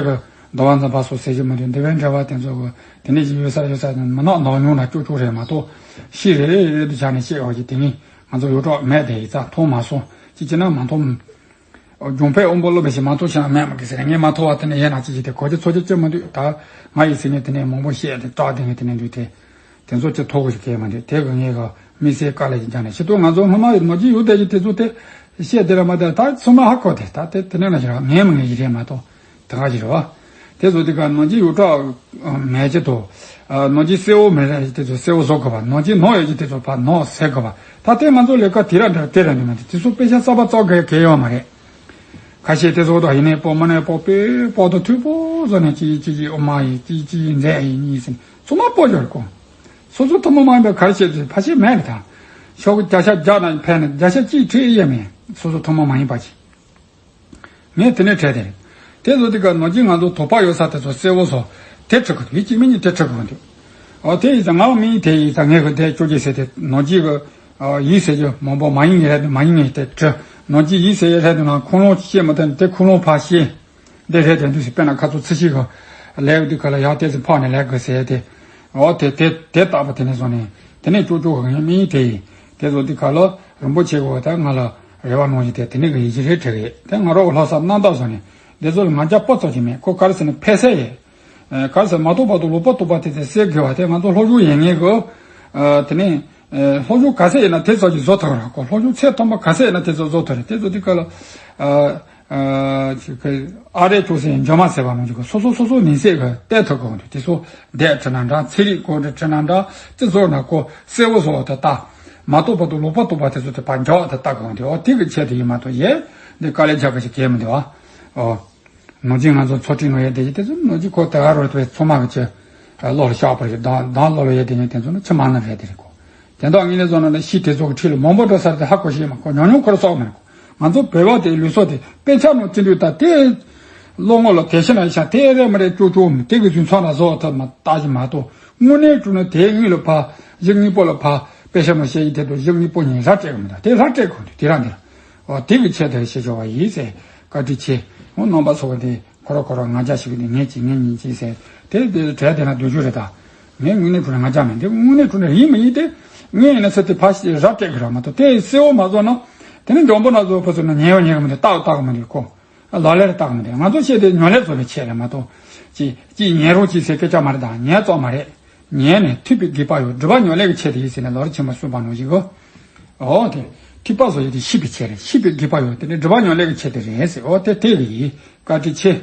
འདུལ་བ་འཛིན་པ་སོགས་ཟེར་གྱི་མི་འདུག་འདི་བའི་འབྲེལ་བ་དེ་ཚོ་གི་དེ་ནས་ཡོད་ས་ཡོད་ས་མི་ནག་ནག་ཉུང་ན་ཅོག་ཅོག་རེད་མ་གཏོགས་ཤིག་རེ་རེ་རེ་དུ་བཞག་ནས་བཤད་འོ་ཅིག་དེ་ནི་ང་ཚོ་ཡོད་གྲོགས་མེད་དེ་ཡིག་ཚགས་མཐོང་མ་སོང་ཅིག་ཅི་ན་མ་མཐོང་། ལྗོན་པའི་དབང་པོ་སློབ་པའི་ཞིག་མ་ཐོགས་ཤིང་མེད་མ་གི་ཟེར་ངས་མ་ཐོགས་པ་དེ་ནས་ཡན་ན་ཅི་ཞིག་དེ་གོ་ཅི་ཚོ་ཅི་ཅི་མི་འདུག་ད་ང་ཡི་སེམས་ནས་དེ་ནས་མང་པོ་བཤད་དེ་སྐྲག་དེ་ངས་དེ་ནས་འདུག་དེ་དེ་ཚོ་ཅི་ཐོག་གི་ཞིག་གས་མ་འདུག་དེ་གི་ངས་གི་དམིགས་བསལ་དཀའ་ལས་ཀྱི་སྦྱངས་ནས་ཤི་ཏོ་ང་ཚོ་སྔོན་མ་ཡི་ནོར་གྱི་ཡོད་དེ་ཀྱི་དེ་ཚོ་དེ་བཤད་དེ་ལ་མ་དེ་ད་ཚང་མ་ཧ་གོ་དེ་ད་དེ་དེ་ནས་ལ་ཞིག་ངས་མི་ངས་ཀྱི་རེད་མ་གཏོགས་དེ་ག་ཞིག་རེད་བ། དེ་ཚོ་དེ་ག་ནང་ཆེན་ཡོད་གྲགས་མེད་ཀྱི་དོ། ནང་ཆེན་གསལ་བོ་མེད་རེད་དེ་ཚོ་གསལ་བོ་བཟོ་དགོས་པ། ནང་ཆེན་ནོར་ཡོད་ཀྱི་དེ་ཚོ་ཕར་ནོར་ཟེར་དགོས་པ། ད་དེ་ང་ཚོ་ལས་ཀ་དེ་ར་འདྲ་དེ་ར་འདྲ་མ་དེ་དེ་ཚོ་དཔེ་ཆ་གསར་པ་བཙག་དགོས་གལ་ཡོད་མ་རེད། ཁ་ཤས་དེ་ཚོ་དང་ཡིན་ནའི་སྤོ་མ་ནའི་སྤོ་པའི་སྤོ་དང་མཐུག་པོ་བཟོ་ནས་ཅི་ཅི་ཅི་ཨོ་མ་ཡིན་ཅི་ཅི་ཡིན་མཛད་ཡིན་གཉིས་ཟིན་ཚོ་མ་སྤོ་འབྱོར་གོ། སོ་སོ་ཐུན་མོང་མ་ཡིན་པའི་གར་བྱེད་དེ་ཕ་ཤེས་མེད་རེད་ད། ཤོག་བརྒྱ་ཆ་བརྒྱ་ན་ཕན་ན་བརྒྱ་ཆ་གཅིག་ཁྲིད་ཡས་མེད་སོ་སོ་ཐུན་མོང་མ་ཡིན་པ་ཅི། ངས་དེ་ནས་བྲལ་ཏེ་རེད། དེ་ཚོ་དེ་ག་ནང་ཆེན་ང་ཚོ་དོགས་པ་ཡོད་ས་དེ་ཚོ་གསལ་བོ་བཟོ། དེ་ཁྲིད་གི་འདུག་ཡིད་ཀྱི་མི་ཉིད་དེ་ཁྲིད་གི་འདུག་འོ་དེ་ཡིན་ཙང་ང་མི་ཡིན་དེ་ཡིན་ཙང་ངས་གི་དེ་ཅོ་ཅེ་ཟེར་ཏེ་ནང་ཆེན་གི་ཡིག་ཟེར་རྒྱུ་མང་པོ་མ་ཡིན་ངེས་རེད་མ་ཡིན་ངེས་དེ་བྲི། ནང་ཆེན་ཡིག་ཟེར་ཡས་རེད་འདུག་ན་ཁུངས་ལུང་ཤེས་མ་ཐུབ་དེ་ཁུངས་ལུང་ཕར་ཤེས། འདི་རེད་དེ་འདུག་ཟེར་དཔེར་ན་ཁ་ཚོ་ཚི་ཤི་གི་ལས་འདི་ག་ལ་ཡག་དེ་ཚོ་ཕག་ནས་ལས་དགོས་ཟེར་ཏེ། འོ་དེ་དེ་དེ་ལྟ་བུ་དེ་ནས་བཟུང་ནས་དེ་ནས་ཅོ་ཅོ་གི་ངའི་མི་ཡིན་དེ་ཡིན། དེ་ཚོ་འདི་ག་ལ་རིན་པོ་ཆེ་གི་ད་ང་ལ་རེ་བ་གནང་བཞིན་དེ་དེ་ནས་གི་ཡིན་གྱི་རེད་དྲན་གི་དེ་ང་རོགས་ལྷག་བསམ་རྣམ་དག་བཟོ་ནས་འདི་ཚོ་ལ་ང་རྒྱལ་པོ་ཚོ་གི་མེད་ཁོ་ག་རེ་ཟེར་ན་ཕལ་སེ་ཡས། ག་རེ་ཟེར་མ་རྟོགས་བར་དུ་ལོག་པ་རྟོགས་པ་དེ་ཚོ་སེལ་དགོས་པ་དེ་ང་ཚོ་སློབ་སྦྱོང་ཡིན་ངེས་གི། དེ་ནས་སློབ་སྦྱོང་ག་ཚད་ཡིན་ན་དེ་ཚོ་གི་བཟོ་ཐུབ་ར་ཁོ་སློབ་སྦྱོང་ཚད་མཐོན་པོ་ག་ཚད་ཡིན་ན་དེ་ཚོ་བཟོ་ཐུབ་རེད་དེ་ཚོ་འདི་ག་ལ། ཨ་རེ་ཅོ་སེ་འཇོ་མ་ཟེར་བ་མང་ཆུ་གི་སོ་སོ་སོ་སོ་ནི་སེ་གི་བལྟས་ཐུབ་གི་འདུག་དེ་ཚོ་འདས་ཁྲི་ན་འདྲ་ཚེ་རིག་གོ་འདྲ་ཁྲི་ན་འདྲ་ཅི་ཚོ་ན་གོ་གསལ་བོ་བཟོ་དེ་ལྟ། མ་རྟོགས་བར་དུ་ལོག་པ་རྟོགས་པ་དེ་ཚོ་དེ་ཕར་འཇོག་དེ་ལྟ་གི་འདུག་འོ་དེ་གི་ཆེད་དུ་ཡིན་མ་གཏོགས་ཡེ་འདི་དཀའ་ལས་རྒྱག་གི་ཞིག་གས་མི་འདུག་ཨ། ཨོ། ནོར་གྱིས་ང་ཚོ་ཚོ་ཁྲིད་ནོར་ཡས་དེ་ཡིན་དེ་ཚོ་ནོར་གྱིས་ཁོ་དེ་ག་རོལ་དུ་བའི་ཚོ་མ་གི་ཅི། བློ་ལ་ཤག་པར་ཞིག་དང་དང་བློ་ལ་ཡས་དེ་ཉིད་དེ་ཚོ་ནི་ཕྱི་མ་ན་རེད་དེ་རེད་གོ། དེ་དག་ངེས་ལེགས་བཟོ་ན་ལ་ཤི་དེ་ཚོ་གི་ཁྲིད་ལ་མང་པོ་འགྲོ་ས་དེ་ཧ་གོ་ཤེས་མ་གོ་ཉུང་ཉུང་ཁོ་ར་སོག་མ་རེད་གོ། ང་ཚོ་བོད་པ་དེ་ལུས་སྲོག་དེ་དཔེ་ཆ་ནང་བརྩི་འདུག་ད་དེ། བློ་ངོ་ལ་དེ་ཤི་ན་ཤ་དེ་རེད་མ་རེད་ཅོ་ཅོ་དེ་གི་རྒྱུ་མཚན་ལ་བཟོ་ཐབས་མ་ལྟ་ཞིག་མ་གཏོགས་དངོས་གནས་དྲུང་ནས་དེ་དངོས་ལ་ཕ་གཞི་དངོས་པོ་ལ་ཕ་དཔེ་ཆ་མ་བཤད་ཡི་དེ་དུ་གཞི་དངོས་པོ་ཉིད་ར་སྤྲད་གི་མི་འདུག་དེ་ར་སྤྲད་གོ་འདུག་དེ་ར་འདི་ར། འོ་དེ་གི་ཆེད་དུ་ཞེས་བྱ་བ་ཡིན་ཟེར་བཀའ་དྲིན་ཆེ། འོ་རྣམ་པ་ཚོ་གི་དེ་ཁོ་ར་ཁོ་ར་ང་རྒྱལ་ཞིག་གི་ངས་ཀྱིས་ངས་ཉིན་གཅིག་ཟེར་དེ་དེ་གྲས་དེ་ན་སྡོད་རྒྱུ་རེད་ད། ངས་དངོས་གནས་དྲུང་ནས་ང་རྒྱལ་མེད་དེ་དངོས་གནས་དྲུང་ནས་ཡིན་མི་ཡིན་དེ་ངས་ཡིན་ན་ཚེ་དེ་ཕ་ཞིག་ར་སྤྲད་གི་ར་མ་གཏོགས་དེ་གསལ་བོ་མ་བཟོ་ན་དེ་ནི་འཇོན་པོ་ན་བཟོ་ཕ་ཚོ་ན་ཉལ་བ་ཉལ་གི་མི་འདུག་ལྟ་ལྟ་གི་མི་འདུག་གོ། ལོ་ལེར་བཏགས་མི་འདུག་ང་ཚོ་བཤད་དེ་ཉོ་ལེར་བཟོ་བའི་ཆེད་རེད་མ་གཏོགས། ཅི་ཅི་ཉན་རོགས་ཅི་ཟེར་སྐད་ཆ་མ་རེད་དང་ཉན་བཙོག་མ་རེད། ཉན་ནས་ཐུབ་པའི་དགེ་བ་ཡོད་སྒྲུབ་པ་ཉོ་ལེར་གྱི་ཆེད་དུ་ཡིན་ཟེར་ནས་ལོ་རེ་ཆེན་པོ་གསུངས་པ་ནང་བཞིན་གོ། འོ་དེ། ཐུབ་པ་བཟོ་ཡི་དེ་ཤི་བའི་ཆེད་རེད་ཤི་བའི་དགེ་བ་ཡོད་དེ་ནི་སྒྲུབ་པ་ཉོ་ལེར་གྱི་ཆེད་དུ་རེད་ཟེར་འོ་དེ་དེ་གི་ཡིན་བཀའ་དྲིན་ཆེ།